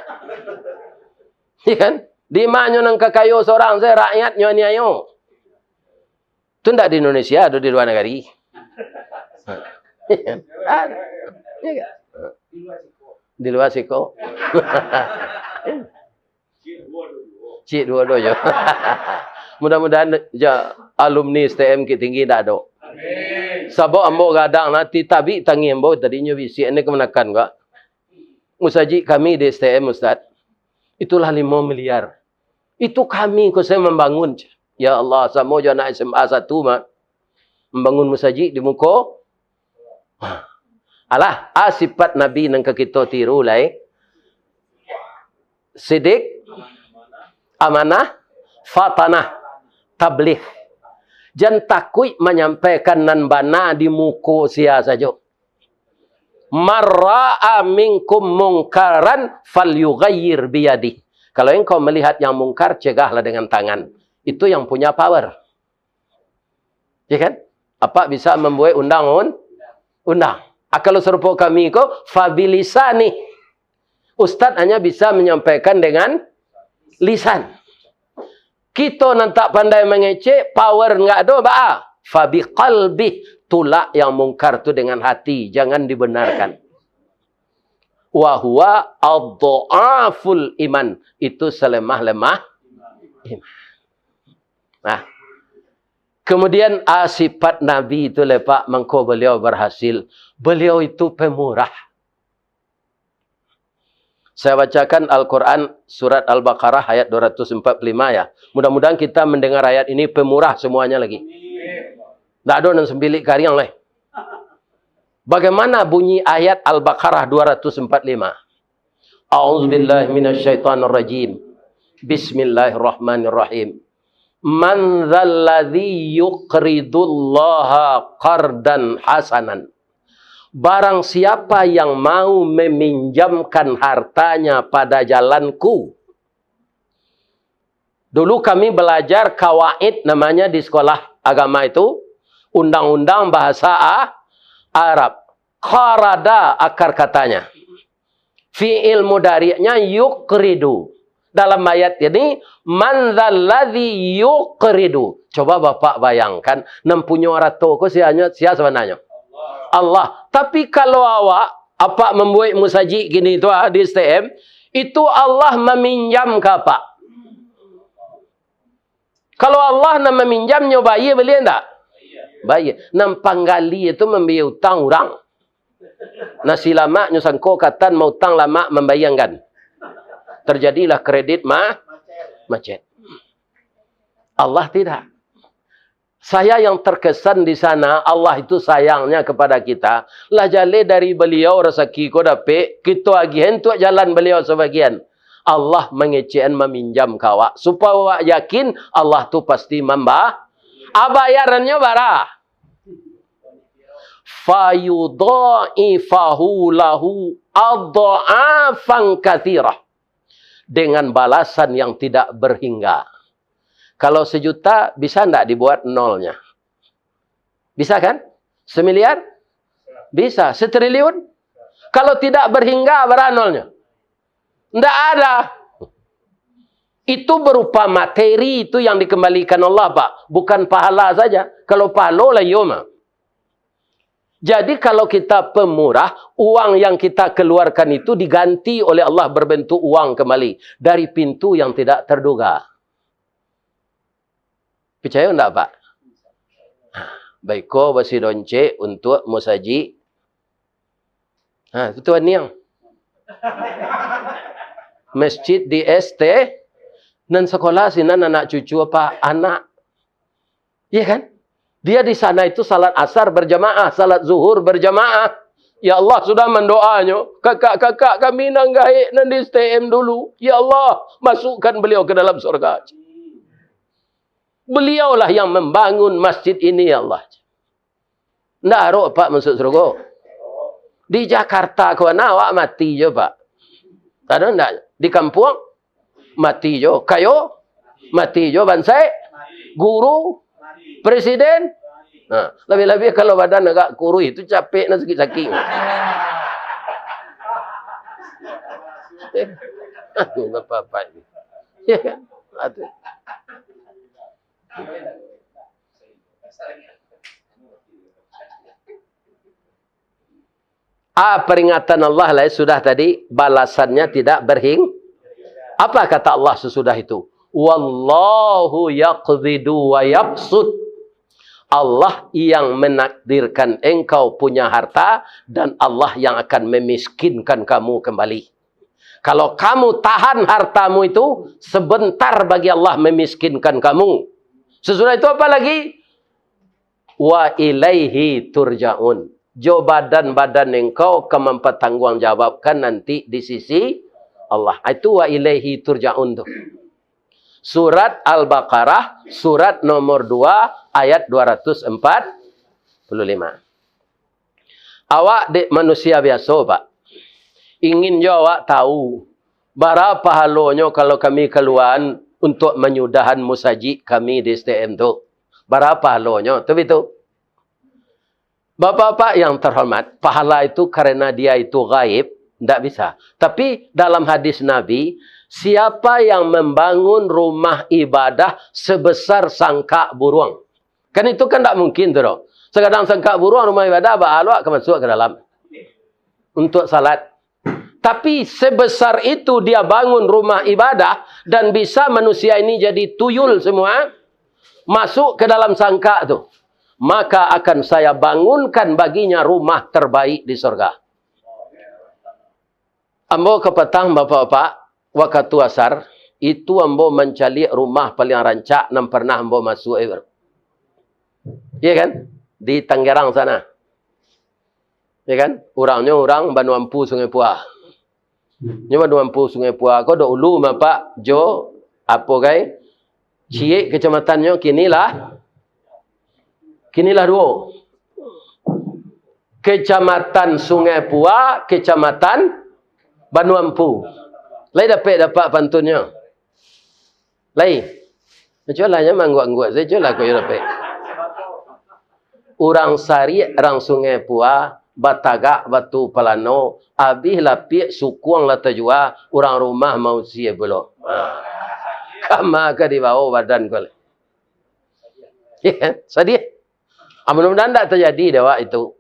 Iya kan? Di ma nyo nan kakayo sorang sajo, rakyatnyo aniayo. Tu ndak di Indonesia, ado di lua nagari. Iya kan? Di lua siko. Cik duo-duo jo. Mudah-mudahan ja alumni S T M Bukittinggi indak ado. Sabab ambo gadang nanti tabik tangih ambo tadinyo bisiak ni kamanakan ka. Musajik kami di S T M, Ustaz. Itulah limo miliar. Itu kami ko sajo mambangun. Ya Allah, samo jo anak S M A satu mah. Mambangun musajik di muko. Alah, a sifat Nabi nan ka kito tiru lai. Sidik, amanah, fatanah, tabligh. Jan takuik manyampaikan nan bana di muko sia sajo. "Man ra'a minkum mungkaran falyughayyir biyadih." Kalau engkau melihat yang mungkar, cegahlah dengan tangan. Itu yang punya power. Ya kan? Apak bisa mambuek undang un-, undang. Ah, kalau sarupo kami ko, fabilisanih. Ustaz hanya bisa menyampaikan dengan lisan. Kito nan tak pandai mangecek, power nggak ado, baa? Fabiqalbih, tulak yang mungkar tu dengan hati, jangan dibenarkan. Wa huwa adhaful iman, itu selemah-lemah iman. Nah, kemudian, ah, sifat Nabi itu, lepak mangko beliau berhasil. Beliau itu pemurah. Saya bacakan Al-Quran, surat Al-Baqarah ayat dua ratus empat puluh lima ya. Mudah-mudahan kita mendengar ayat ini pemurah semuanya lagi. Ndak ado nan sambilik kariang lai. Bagaimana bunyi ayat Al-Baqarah dua ratus empat puluh lima? A'udzubillahi minasyaitonirrajim. Bismillahirrahmanirrahim. "Man dzalladzi yuqridullaha qardan hasanan?" Barang siapa yang mau meminjamkan hartanya pada jalanku. Dulu kami belajar kawaid namanya di sekolah agama itu, undang-undang bahasa A-, Arab. Qarada akar katanya. Fi'il mudari'nya yuqridu. Dalam ayat ini, "Man dzalladzi yuqridu?" Coba Bapak bayangkan, nan punyo arato ko sia nyo, sia sabananyo? Allah. Tapi kalau awak, Apak mambuek musajik kini tu, ah, di S T M, itu Allah maminjam ka apak. Kalau Allah nan maminjamnyo, bayia baliau ndak? Bayia. Nan panggali itu mambayia utang urang. Nasi lamaknyo sangko katan mautang lamak mambayangkan. Terjadilah kredit ma-, macet. Allah tidak. Saya yang terkesan di sana, Allah itu sayangnya kepada kita. Lah jaleh dari baliau rasaki ko dapek, kito agiah untuak jalan baliau sabagian. Allah mangecekan maminjam ka awak, supayo awak yakin Allah tu pasti mamba-, a, bayarannyo bara? Fayudha'ifahu lahu adha'afan katsirah. Dengan balasan yang tidak berhingga. Kalau sejuta, bisa ndak dibuat nolnya? Bisa kan? Semiliar? Bisa. Setriliun? Kalau tidak berhingga, bara nolnya? Ndak ada. Itu berupa materi itu yang dikembalikan Allah, Pak. Bukan pahala saja. Kalau pahalo lah iyo mah. Jadi, kalau kita pemurah, uang yang kita keluarkan itu diganti oleh Allah berbentuk uang kembali dari pintu yang tidak terduga. Picayo ndak, Pak? Baiko basi doncek untuak musajik. Ha, itu tu niang. Masjid di S T, nan sekolah sinan anak cucu apa? Anak. Iya kan? Dia di sana itu salat asar berjamaah, salat zuhur berjamaah. Ya Allah sudah mandoanyo, kakak-kakak kami nan gaek nan di S T M dulu. Ya Allah, masukkan beliau ke dalam surga. Beliaulah yang membangun masjid ini, ya Allah. Ndak arok Apak masuk surga. Di Jakarta ko na awak mati jo, Pak. Ado ndak? Di kampuang, mati jo. Kayo, mati jo. Bansaik, guru, presiden. Nah, labiah-labiah kalau badan agak kuruih tu, capek na sakik-sakik. Aduh, bapak-bapak ni. Ya kan? Aduh. Ah, peringatan Allah lah, eh, sudah tadi, balasannya tidak berhing-, apa kata Allah sesudah itu? "Wallahu yaqbidu wa yabsut." Allah yang menakdirkan engkau punya harta, dan Allah yang akan memiskinkan kamu kembali. Kalau kamu tahan hartamu itu, sebentar bagi Allah memiskinkan kamu. Sesudah itu apa lagi? "Wa ilaihi turja'un." Jo badan-badan engkau ka mampatangguangjawabkan nanti di sisi Allah. Itu "wa ilaihi turja'un" tu. Surat Al-Baqarah, surat nomor dua, ayat dua ratus empat puluh lima. Awak dek manusia biaso, Pak. Ingin jo awak tahu, bara pahalonyo kalau kami kaluaan untuak manyudahan musajik kami di S T M tu. Bara pahalonyo, tu bitu. Bapak-bapak yang terhormat, pahala itu karena dia itu gaib, ndak bisa. Tapi dalam hadis Nabi, siapa yang membangun rumah ibadah sebesar sangkak buruang? Kan itu kan ndak mungkin tu doh. Sagadang sangkak buruang rumah ibadah, baa lo ka masuak ka dalam. Untuak salat. Tapi sebesar itu dia bangun rumah ibadah dan bisa manusia ini jadi tuyul semua, masuk ke dalam sangkak tu, maka akan saya bangunkan baginya rumah terbaik di sorga. Ambo kapatang, bapak-bapak, wakatu asar, itu ambo mancaliak rumah paling rancak nan parnah ambo masuak, eh, bro. Iya kan? Di Tangerang sana. Ya kan? Urangnyo urang Banuampu Sungai Pua. Nyo Banuampu Sungai Pua ko dahulu mapak jo apo gai? Ciek kacamatannyo, kini lah, kini lah duo. Kecamatan Sungai Pua, Kecamatan Banuampu. Lai dapek-dapek pantunnyo? Lai. Cubolah nyo mangguak-ngguak sajo lah ko yo dapek. Urang Sariak, urang Sungai Pua, batagak batu palano, abih lapiak sukuang lah tajua, urang rumah mausia pulo. Ha. Kama ka dibawo badan ko lai. Ya, sadiah. Ah, mudah-mudahan ndak tajadi dek awak itu.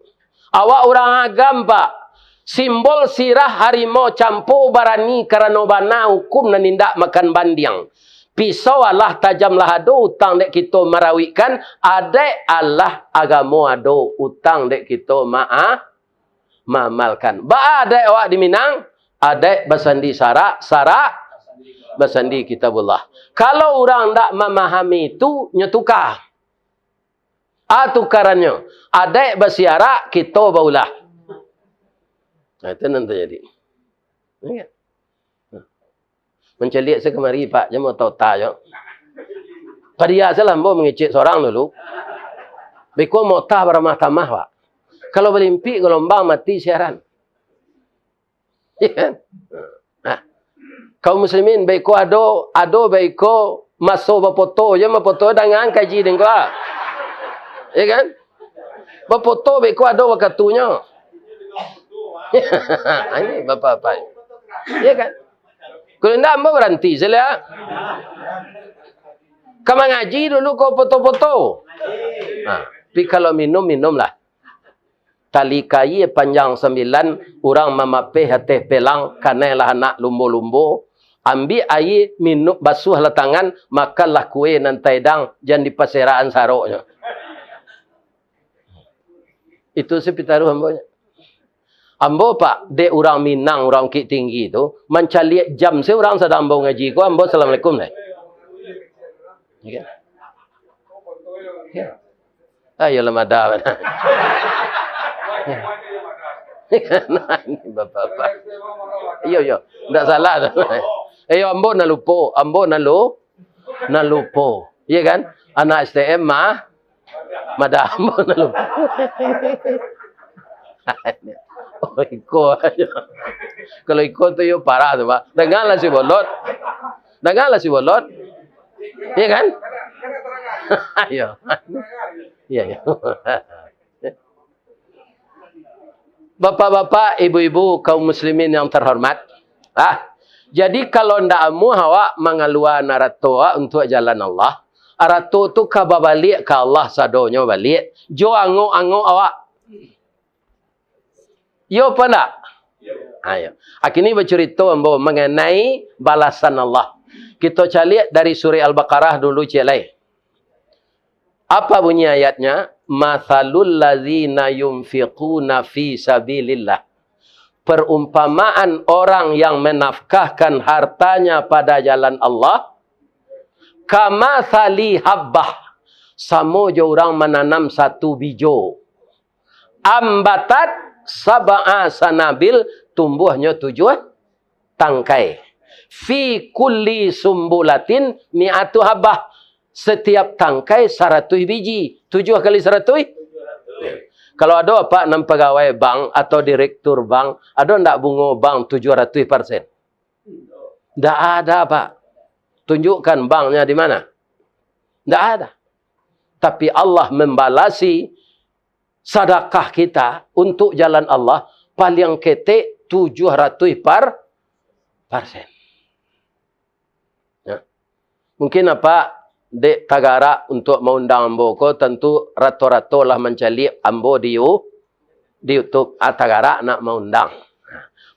Awak urang Agam, Pak. Simbol sirah harimau campo barani karano bana hukum nan indak makan bandiang. Pisau alah tajam lah ado, utang dek kito marawikkan, adaik alah agamo ado, utang dek kito maa-, maamalkan. Baa adaik awak di Minang? Adaik basandi sarak, sarak basandi Kitabullah. Kalau urang ndak mamahami itu, nyo tuka. A tukarannyo, adaik basiarak, kito baulah. Nah, itu nan tajadi. Iya. Mancaliak se kamari, Pak, jan maota-ota jo. Padia salah ambo mangecek sorang dulu. Beko mota baramah tamah, Pak. Kalau balimpik galombang, mati siaran. Iya kan? Nah, kaum muslimin, beko ado, ado beko maso bapoto, jan bapoto dangan kaji dengko. Iya kan? Bapoto beko ado wakatunyo. Ini bapak-bapak. Iya kan? Kalau indak, ambo baranti sajo. Ka mangaji dulu ko poto-poto. Nah, tapi kalau minum, minumlah. Tali kaia panjang sambilan, urang mamapeh ateh pelang, kanai lah anak lumbo-lumbo. Ambiak aia, minum, basuahlah tangan, makanlah kue nan taedang, jan dipaserakan saroknyo. Itu se pitaruah ambo nyo. Ambo, Pak, dek urang Minang, urang Bukittinggi tu, mancaliak jam se urang sadang ambo ngaji ko, ambo assalamualaikum deh. Iya kan? Iya. Ah, iyolah, mada bana. Nah, ini bapak-bapak. Iyo, iyo. Ndak salah tu. Iyo, ambo nan lupo. Ambo nan lu-, nan lupo. Iya kan? Anak S T M mah, mada ambo nan lupo. Oh, iko aja. Kalau iko tu yo parah tu, Pak. Dangalah si Bolot. Dangalah si Bolot. Iya kan? Iyo. Iya, iya. Bapak-bapak, ibu-ibu, kaum muslimin yang terhormat. Ah, jadi kalau ndak amuah awak mangalua arato awak untuak jalan Allah, arato tu ka babaliak ka Allah sadonyo baliak, jo angok-angok awak. Iyo apa ndak? Ayo. Kini bacurito ambo manganai balasan Allah. Kito caliak dari surah Al-Baqarah dulu ciek lai. Apa bunyi ayatnya? "Matsalul ladzina yunfiquna fi sabilillah." Perumpamaan orang yang menafkahkan hartanya pada jalan Allah, kamatsali habbah, samo jo urang mananam satu bijo. Ambatat sab'a sanabil, tumbuahnyo tujuah tangkai. Fi kulli sumbulatin mi'atu habbah, setiap tangkai saratuih biji. Tujuah kali saratuih? Kalau ado apak nan pagawai bank atau direktur bank, ado ndak bungo bank tujuah ratuih persen? Ndak ada, Pak. Tunjukkan banknya di mana? Ndak ada. Tapi Allah membalasi sadakah kita untuk jalan Allah, paliang ketek tujuah ratuih par-, parsen. Ya. Mungkin apak dek tagarak untuk maundang ambo ko, tantu rato-rato lah mancaliak ambo di You-, di YouTube, ah, tagarak nak maundang.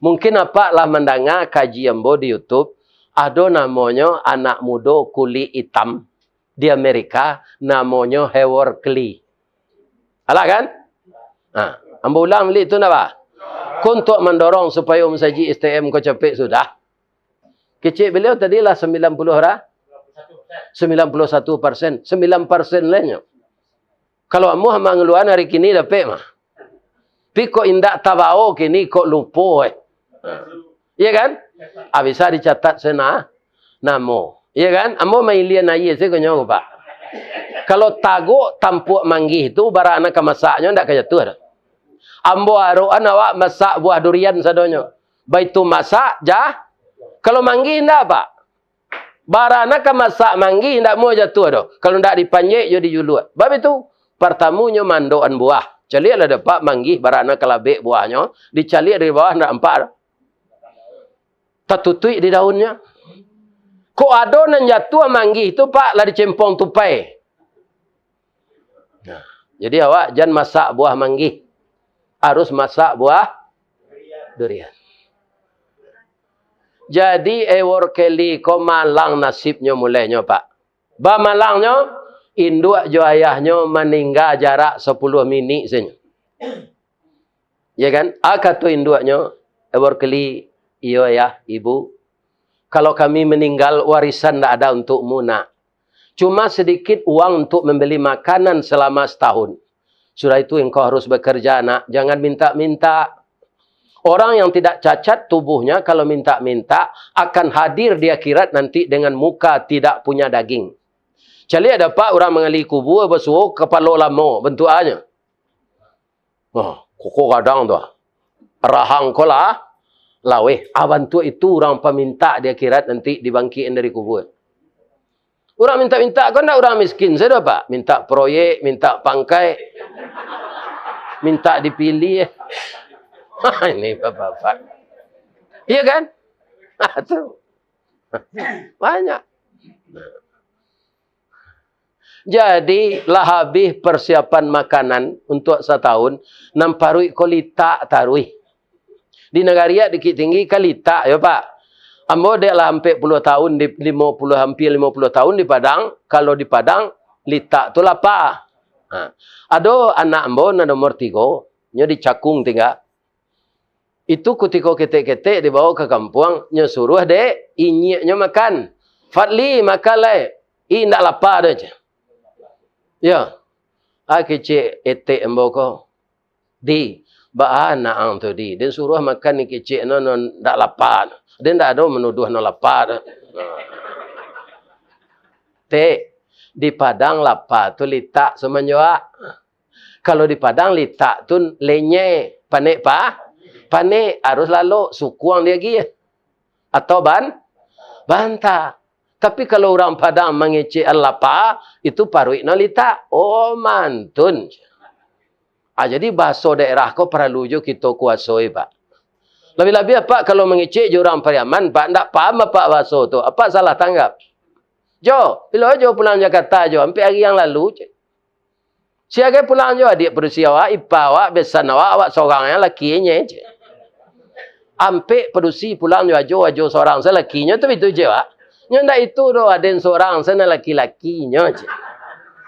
Mungkin apak lah mandanga kaji ambo di YouTube, ado namonyo anak mudo kulik itam di Amerika, namonyo Howard Klee. Alah kan? Ha, ambo ulang baliak tu ndak, Pak? Ko untuak mandorong supayo masajik S T M ko capek sudah. Kecek baliau tadi lah sambilan puluah ra-, sambilan puluah satu persen, sambilan persen lah nyo. Kalau amuah mangaluan ari kini dapek mah. Tapi kok indak tabao kini, kok lupo, eh. Iya kan? Ah, bisa dicatat sena-, namo. Iya kan? Ambo mailian aia sajo nyo, Pak. Kalau tagok tampuak manggih tu, bara nan ka masaknyo ndak ka jatuah doh. Ambo arokan awak masak buah durian sadonyo. Baitu masak, jah. Kalau manggih ndak, Pak? Bara nan ka masak manggih ndak muah jatuah doh. Kalau ndak dipanjek jo dijuluak. Bab itu, partamunyo mandokan buah. Caliaklah dapek manggih bara nan ka labek buahnyo, dicaliak dari bawah ndak nampak doh. Tatutuik di daunnyo. Kok ado nan jatuah manggih tu, Pak, lah dicempong tupai. Nah, jadi awak jan masak buah manggih. Harus masak buah durian. Jadi, Eworld Kelly ko malang nasibnyo mulenyo, Pak. Bamalangnyo, induak jo ayahnyo maningga jarak sapuluah minik sajo. Ya kan? A kato induaknyo, "Eworld Kelly, iyo, Ayah, Ibu, kalau kami meninggal, warisan ndak ada untukmu, Nak. Cuma sedikit uang untuk membeli makanan selama setahun. Sudah itu engkau harus bekerja, Nak. Jangan minta-minta. Orang yang tidak cacat tubuhnya, kalau minta-minta, akan hadir di akhirat nanti dengan muka tidak punya daging." Caliak dapek urang mangali kubua basuo kapalo lamo, bantuaknyo. Oh, koko gadang tu. Rahang ko lah laweh. Ah, bantuak itu urang pamintak di akhirat nanti dibangkikan dari kubua. Urang mintak-mintak ko ndak urang miskin sajo, Pak. Mintak proyek, mintak pangkai, mintak dipilih. Ini bapak-bapak. Iya kan? Ah, tu. Banyak. Jadi, lah habih persiapan makanan untuak satahun, nan paruik ko litak taruih. Di nagari Bukittinggi kan litak, yo, Pak. Ambo dek lah ampek puluah tahun di, limo puluah, hampir limo puluah tahun di Padang, kalau di Padang, litak tu lapa. Ha. Ado anak ambo nan nomor tigo, nyo di Cakung tingga. Itu kutiko ketek-ketek dibawa ka kampuang, nyo suruah dek inyiaknyo makan. "Fadli, makan lai. Indak lapa doh," ceh. Yo. Ah, kecek etek ambo ko. "Di, baa anak ang tu, Di? Den suruah makan ni kecek no, no ndak lapa. Den ndak ado manuduah no lapa doh." Tek, di Padang lapa tu litak samanjoak. Kalau di Padang litak tu lenyeh, panek pa-, panek, harus lalok, sukuang diagiah. Atau ban-, banta. Tapi kalau urang Padang mangecek lapa, itu paruik no litak. Oh, mantun. Ah, jadi bahaso daerah ko paralu jo kito kuasoi, Pak. Labiah-labiah, Pak, kalau mangecek jo urang Pariaman, Pak, ndak paham Apak bahaso tu. Apak salah tanggap. Jo, bilo jo pulang Jakarta, Jo? Ampek ari yang lalu, ceh. Sia gai pulang jo, adiak padusi awak, ipa awak, besan awak, awak sorang yang laki inyo, ceh. Ampek padusi pulang jo Ajo, Ajo sorang se lakinyo tu, itu je, Wak. Nyo ndak itu doh, aden sorang se nan laki-lakinyo, ceh.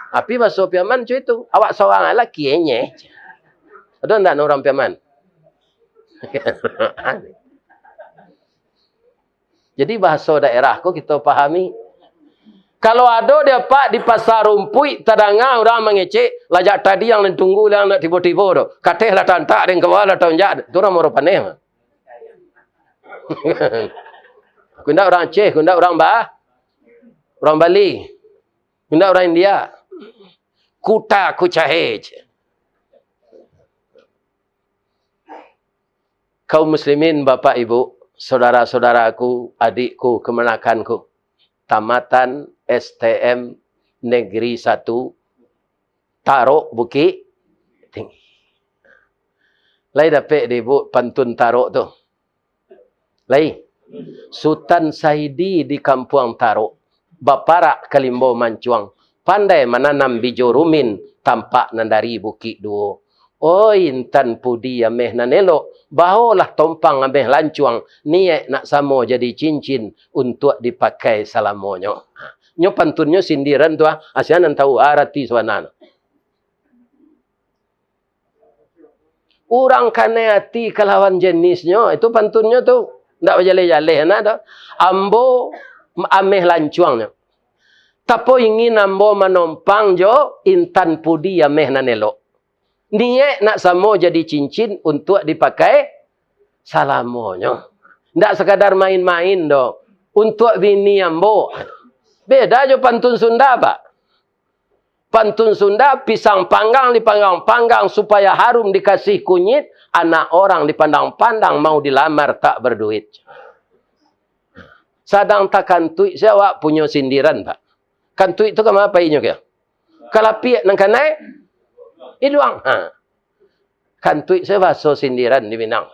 Tapi baso Piaman ceh itu, awak sorang laki inyo, ceh. Ado ndak nan urang Piaman? Jadi, bahaso daerah ko kito pahami. Kalau ado di Apak di Pasar Rumpuik tadanga urang mangecek, lajak tadi yang ditunggu, yang ndak tibo-tibo tu. Kateh lah tantak, deng kawa lah taunjak, tu urang Muaro Paneh mah. Kundak urang Aceh, kundak urang Ba-, urang Bali, kundak urang India. Kuta kucahe, ceh. Kaum muslimin, bapak ibu, saudara-saudaraku, adikku, kamanakanku, tamatan S T M Negeri Satu, Tarok Bukittinggi. Lai dapek di ibu pantun Tarok tu? Lai. Sutan Saidi di Kampuang Tarok, baparak ka limbo mancuang, pandai mananam bijo rumin, tampak nan dari Bukik Duo. Oi, intan pudi ameh nan elok, baolah tompang ameh lancuang, niaik nak samo jadi cincin, untuak dipakai salamonyo. Nyo pantunnyo sindiran tu, ah, sia nan tahu arati sabananyo. Urang kanai ati kalawan jenisnyo, itu pantunnyo tu. Ndak bajaleh-jaleh nak tu. Ambo ameh lancuangnyo. Tapo ingin ambo manompang jo intan pudi ameh nan elok. Niaik nak samo jadi cincin untuak dipakai salamonyo. Ndak sakadar main-main doh. Untuak bini ambo. Beda jo pantun Sunda, Pak. Pantun Sunda, pisang panggang dipanggang-panggang supaya harum dikasih kunyit, anak orang dipandang-pandang mau dilamar tak berduit. Sadang takantuik se awak punyo sindiran, Pak. Kantuik tu ka ma painyo kah? Ka lapiak nan kanai iduang. Ha. Kantuik se bahaso sindiran di Minang.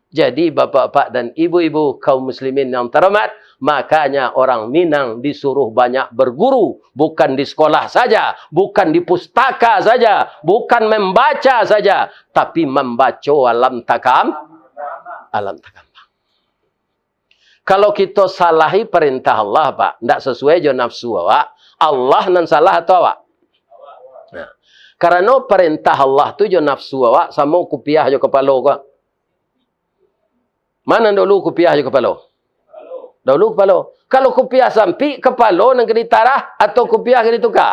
Jadi, bapak-bapak dan ibu-ibu kaum muslimin yang terhormat, makanya orang Minang disuruh banyak berguru, bukan di sekolah saja, bukan di pustaka saja, bukan membaca saja, tapi membaco alam takam, alam takambang. Kalau kito salahi perintah Allah, Pak, ndak sesuai jo nafsu awak, Allah nan salah atau awak? Nah, karano perintah Allah tu jo nafsu awak samo kupiah jo kapalo ko. Mana dulu kupiah jo kapalo? Dulu kapalo. Kalau kupiah sampik, kapalo nan ka ditarah atau kupiah ka dituka?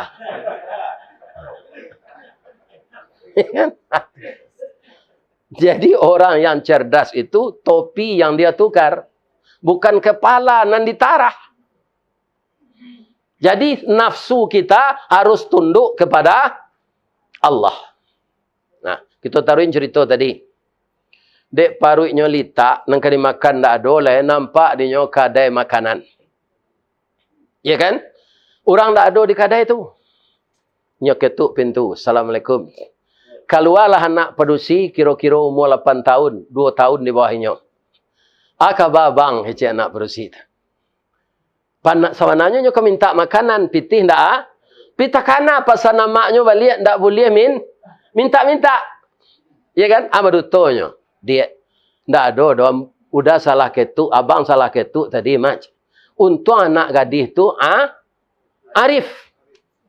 Jadi orang yang cerdas itu topi yang dia tukar, bukan kepala nan ditarah. Jadi nafsu kita harus tunduk kepada Allah. Nah, kito taruhin cerito tadi. Dek paruiknyo litak, nan ka dimakan ndak ado lai, nampak dinyo kadai makanan. Ya kan? Urang ndak ado di kadai tu. Nyo ketuk pintu, "Assalamualaikum." Kalualah anak padusi, kiro-kiro umua lapan tahun, duo tahun di bawah inyo. "A kaba abang?" kecek anak padusi tu. Panak sabananyo nyo ka mintak makanan, pitih ndak a-, pitih kana pasan amaknyo baliak, ndak buliah min-, mintak-mintak. Ya kan? A badutonyo, "Diak, ndak ado doh, uda salah ketuk, abang salah ketuk tadi, Mak. Untuang anak gadih tu, a, arif.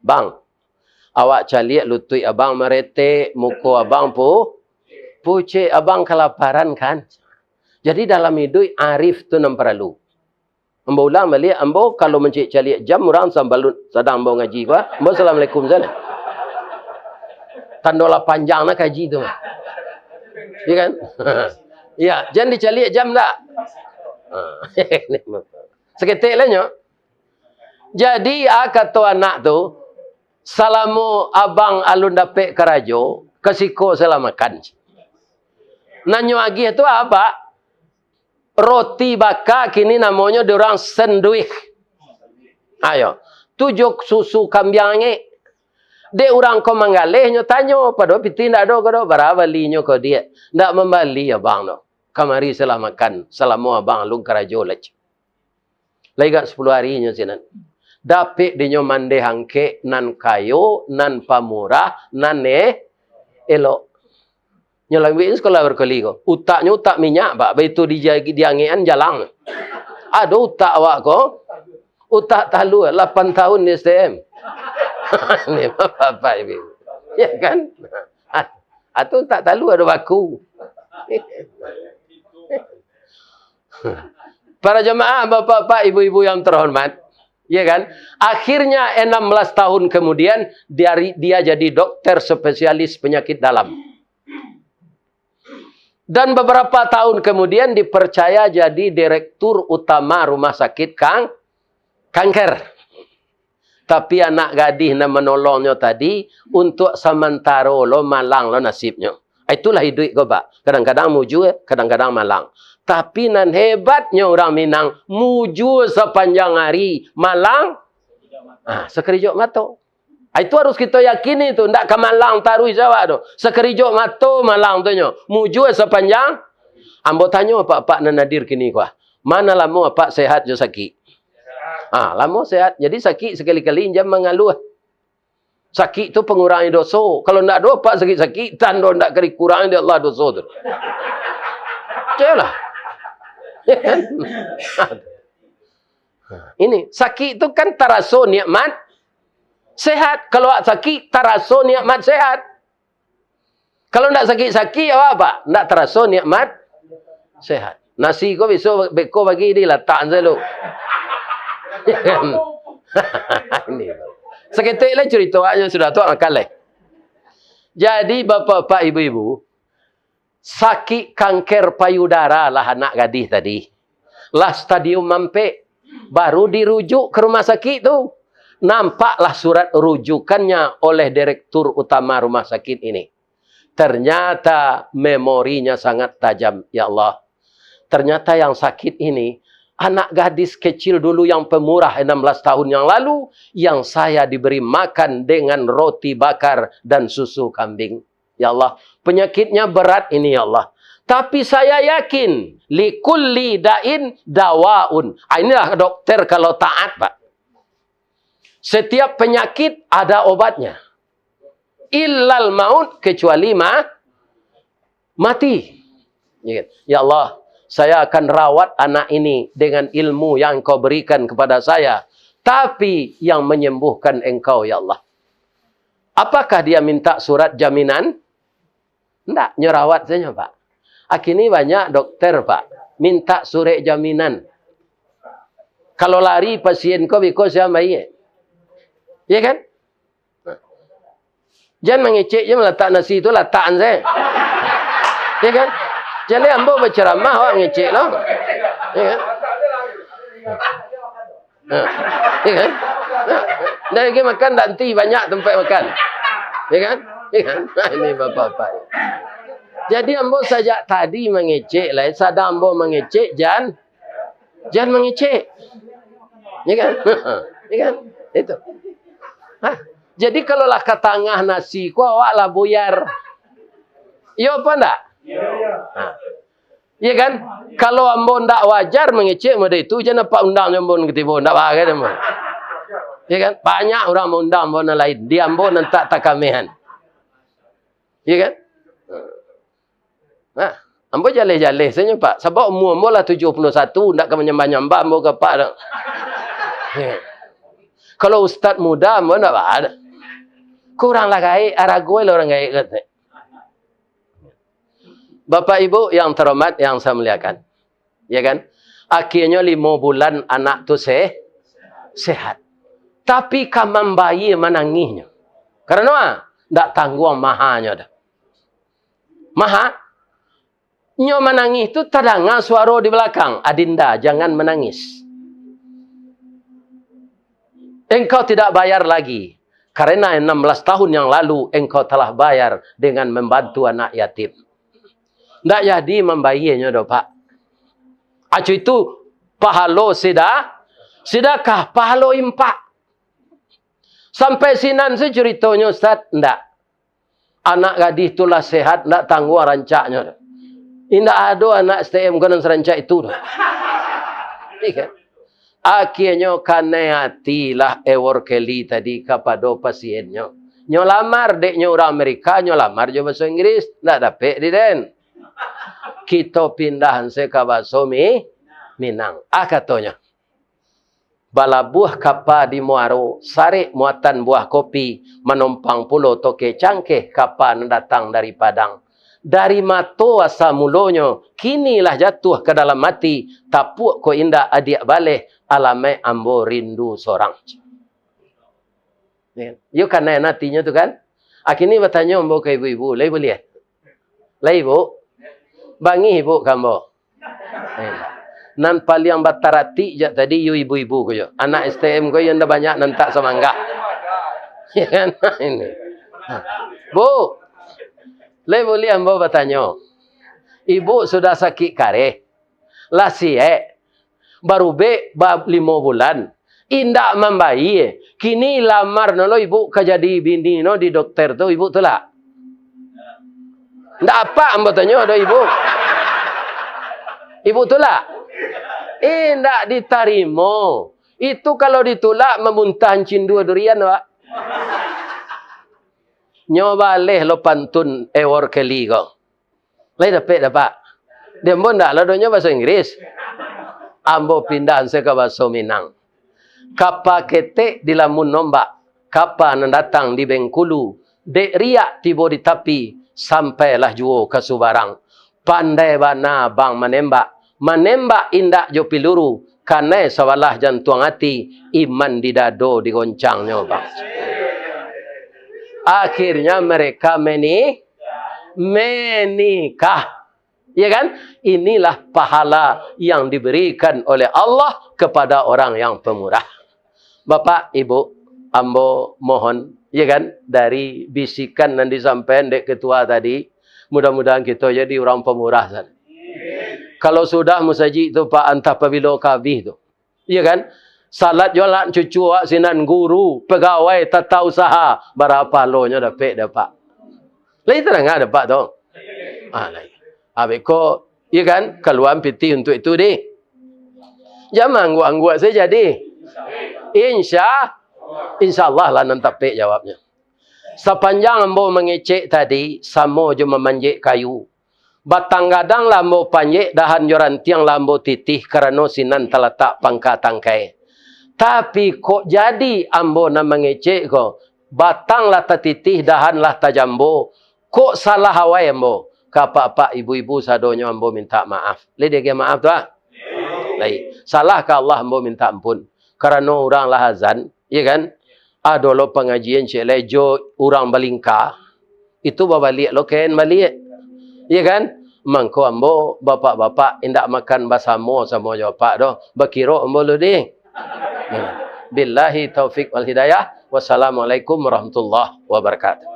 Bang, awak caliak lutuik abang maretek, muko abang pu-, pucek, abang kalaparan kan? Jadi dalam iduik arif tu nan paralu." Ambo ulang baliak, ambo kalau mancaliak jam urang sambalun sadang ambo ngaji ko, ambo assalamualaikum sajo. Tando lah panjang nah kaji tu. Iya kan? Iya, jan dicaliak jam dak? Ha. Saketek lah nyo. Jadi, a kato anak tu, "Salamo abang alun dapek karajo, ka siko salah makan." Nan nyo agiah tu a, Pak? Roti baka kini namonyo di urang senduih. Ayo, tu jo susu kambiang angek. Dek urang ko manggaleh, nyo tanyo, padahal pitih ndak ado ko doh, "Bara balinyo ko, Diak?" "Ndak mambali abang doh. Kamari salah makan, salamo abang alun karajo lai." Lai agak sapuluah ari nyo sinan. Dapek dinyo mandeh angkek nan kayo, nan pamurah, nan eh, elok. Nyo lambuik sekolah barkali ko. Utaknyo utak minyak, Pak. Baitu di, di angekan jalang. Ado utak awak ko. Utak talua, lapan tahun di S T M. Ni bapak-bapak ibu. Ya kan? Atau utak talua ado baku. Para jamaah, bapak-bapak, ibu-ibu yang terhormat, ya kan? Akhirnya enam belas tahun kemudian, dia, dia jadi dokter spesialis penyakit dalam. Dan beberapa tahun kemudian dipercaya jadi direktur utama rumah sakit kang-, kanker. Tapi anak gadih nan manolongnyo tadi, untuak samantaro lo malang lo nasibnyo. Itulah iduik ko, Pak. Kadang-kadang mujua, kadang-kadang malang. Tapi nan hebatnyo urang Minang, mujua sapanjang ari, malang, ah, sakejok mato. Ah, itu harus kito yakini tu, ndak ka malang taruih awak tu. Sakejok mato malang tu nyo. Mujua sapanjang. Ambo tanyo apak-apak nan hadir kini ko, ah, ma nan lamo apak sehat jo sakik? Ah, lamo sehat. Jadi sakik sakali-kali jan mangaluah. Sakik tu pangurangi doso. Kalau ndak ado apak sakik-sakik, tando ndak ka dikurangi dek Allah doso tu. Ceklah. Ini, sakik tu kan taraso nikmat sehat. Kalau awak sakik, taraso nikmat sehat. Kalau ndak sakik-sakik, awak apak? Ndak taraso nikmat sehat. Nasi ko biso beko pagi dilatak selalu. Ini. Saketek lai carito awaknyo sudah tu, makan lai. Jadi, bapak-bapak, ibu-ibu, sakik kanker payudara lah anak gadih tadi. Lah stadium ampek, baru dirujuk ka rumah sakik tu. Nampaklah surat rujukannya oleh direktur utama rumah sakit ini. Ternyata memorinya sangat tajam, ya Allah. Ternyata yang sakit ini, anak gadis kecil dulu yang pemurah enam belas tahun yang lalu, yang saya diberi makan dengan roti bakar dan susu kambing. Ya Allah, penyakitnya berat ini, ya Allah. Tapi saya yakin, likulli da'in dawaun. Ah, inilah dokter kalau taat, Pak. Setiap penyakit ada obatnya. Illal maut, kecuali ma-, mati. Ya kan? "Ya Allah, saya akan rawat anak ini dengan ilmu yang Engkau berikan kepada saya. Tapi yang menyembuhkan Engkau, ya Allah." Apakah dia minta surat jaminan? Ndak, nyo rawat sajo, Pak. Akini banyak dokter, Pak, minta surek jaminan. Kalau lari pasien ko, biko sia mayie. Iya kan? Jan mangecek je malatak nasi tu, latakan sajo. Iya kan? Jaleh ambo bacaramah, awak ngecek lo. Iya kan? Ha. Ya kan? Ha. Ndak lagi makan, ndak henti, banyak tempat makan. Ya kan? Ya kan? Nah, ini bapak-bapak. Jadi, ambo sajak tadi mangecek lah, sadang ambo mangecek, jan, jan mangecek. Ya kan? Ya kan? Itu. Ha. Jadi, kalau lah ka tangah nasi ko, awak lah buyar. Iyo apa ndak? Ha. Iya kan? Kalau ambo ndak wajar mangecek model itu, jan apak undang ambo katibo, ndak bagai ambo. Iya kan? Banyak urang maundang ambo nan lain, di ambo nan tak takamehan. Iya kan? Nah, ambo jaleh-jaleh sajo, Pak. Sabab umua ambo lah tujuah puluah satu, ndak ka manyambah-nyambah ambo ka Apak tu. Iya. Kalau ustaz muda, ambo ndak ba-, kurang lah gaek, arago lah urang gaek, kato. Bapak Ibu yang terhormat, yang saya muliakan, ya kan? Akhirnyo limo bulan anak tu se-, sehat. Tapi ka mambayie manangihnyo. Karano a? Ndak tangguang mahanyo doh. Maha? Nyo manangih tu tadanga suaro di balakang, "Adinda, jangan menangis. Engkau tidak bayar lagi, karena enam belas tahun yang lalu engkau telah bayar dengan membantu anak yatim." Ndak jadi mambayienyo doh, Pak. Acu itu pahalo sida-, sidakah, pahalo impak. Sampai sinan se curitonyo, Ustaz? Ndak. Anak gadih tu lah sehat, ndak tangguang rancaknyo. Indak ado anak S T M ko nan sarancak itu doh. Iya kan? Akhirnyo kanai atilah Ewor Kelly tadi kapado pasiennyo. Nyo lamar, dek nyo urang Amerika, nyo lamar jo baso Inggris, ndak dapek di den. Kito pindah se ka baso Mi-, Minang. Ah, katonyo. Balabuah kapa di muaro, sarek muatan buah kopi, manompang pulo toke cangkeh kapa nan datang dari Padang. Dari mato asa mulonyo, kini lah jatuah ka dalam ati, tapuak ko indak adiak baleh, alamaik ambo rindu sorang. Yo, kanai atinyo tu kan? Akini batanyo ambo ka ibu-ibu, lai buliah? Lai, Bu? Bangih, Bu, ka ambo? Eh, nan paliang bataratik jak tadi yo ibu-ibu ko yo. Anak S T M ko yo ndak banyak nan tak samanggah. Ya kan? Ini. Ha. Bu, lai buliah ambo batanyo? Ibu sudah sakik kareh, lah siek, barubek ba-, limo bulan, indak mambayie. Kini lamar no lo ibu ka jadi bini no di dokter tu, ibu tulak? Ndak apak ambo tanyo doh ibu. Ibu tulak? Indak ditarimo. Itu kalau ditulak, mamuntah cindua durian, Pak. Nyo baleh lo pantun Ewor Kelly ko. Lai dapek dapek. Di ambo ndak lah donyo baso Inggris. Ambo pindah se ka baso Minang. Kapa ketek dilamun ombak, kapa nan datang di Bengkulu, dek riak tibo di tapi, sampailah juo ka subarang. Pandai bana bang manembak, manembak indak jo piluru, kanai sabalah jantuang ati, iman di dado digoncangnyo, bang. Akhirnya mereka meni-, menikah. Ya kan? Inilah pahala yang diberikan oleh Allah kepada orang yang pemurah. Bapak, Ibu, ambo mohon, ya kan, dari bisikan nan disampaikan dek ketua tadi, mudah-mudahan kito jadi urang pemurah sajo. Kalau sudah musajik tu, Pak, antah pabilo ka abih tu. Iya kan? Salat jo anak cucu awak sinan, guru, pegawai, tata usaha, bara pahalonyo dapek dek Apak? Lai tadanga dek Apak tu? Ah, lai. Abih ko, iya kan? Kaluan pitih untuak itu, dih. Jan maangguak-angguak sajo, dih. Insya, insya Allah lah nan tapek jawabnyo. Sapanjang ambo mangecek tadi, samo jo mamanjek kayu. Batang gadang lah ambo panjek, dahan jo rantiang lah ambo titih, karano sinan talatak pangka tangkai. Tapi, kok jadi ambo nan mangecek ko, batang lah tatitih, dahan lah tajambo, kok salah awai ambo? Ka apak-apak, ibu-ibu sadonyo, ambo mintak maaf. Lai diagiah maaf tu, ah? Lai. Salah ka Allah, ambo mintak ampun. Karano urang lah azan, iya kan? Ado lo pangajian ciek lai jo urang balingka, itu babaliak lo kain baliak. Iya kan? Mangko ambo, bapak-bapak, indak makan basamo-samo jo apak doh. Bakirok ambo lo, dih. Billahi taufik wal hidayah. Wassalamualaikum warahmatullahi wabarakatuh.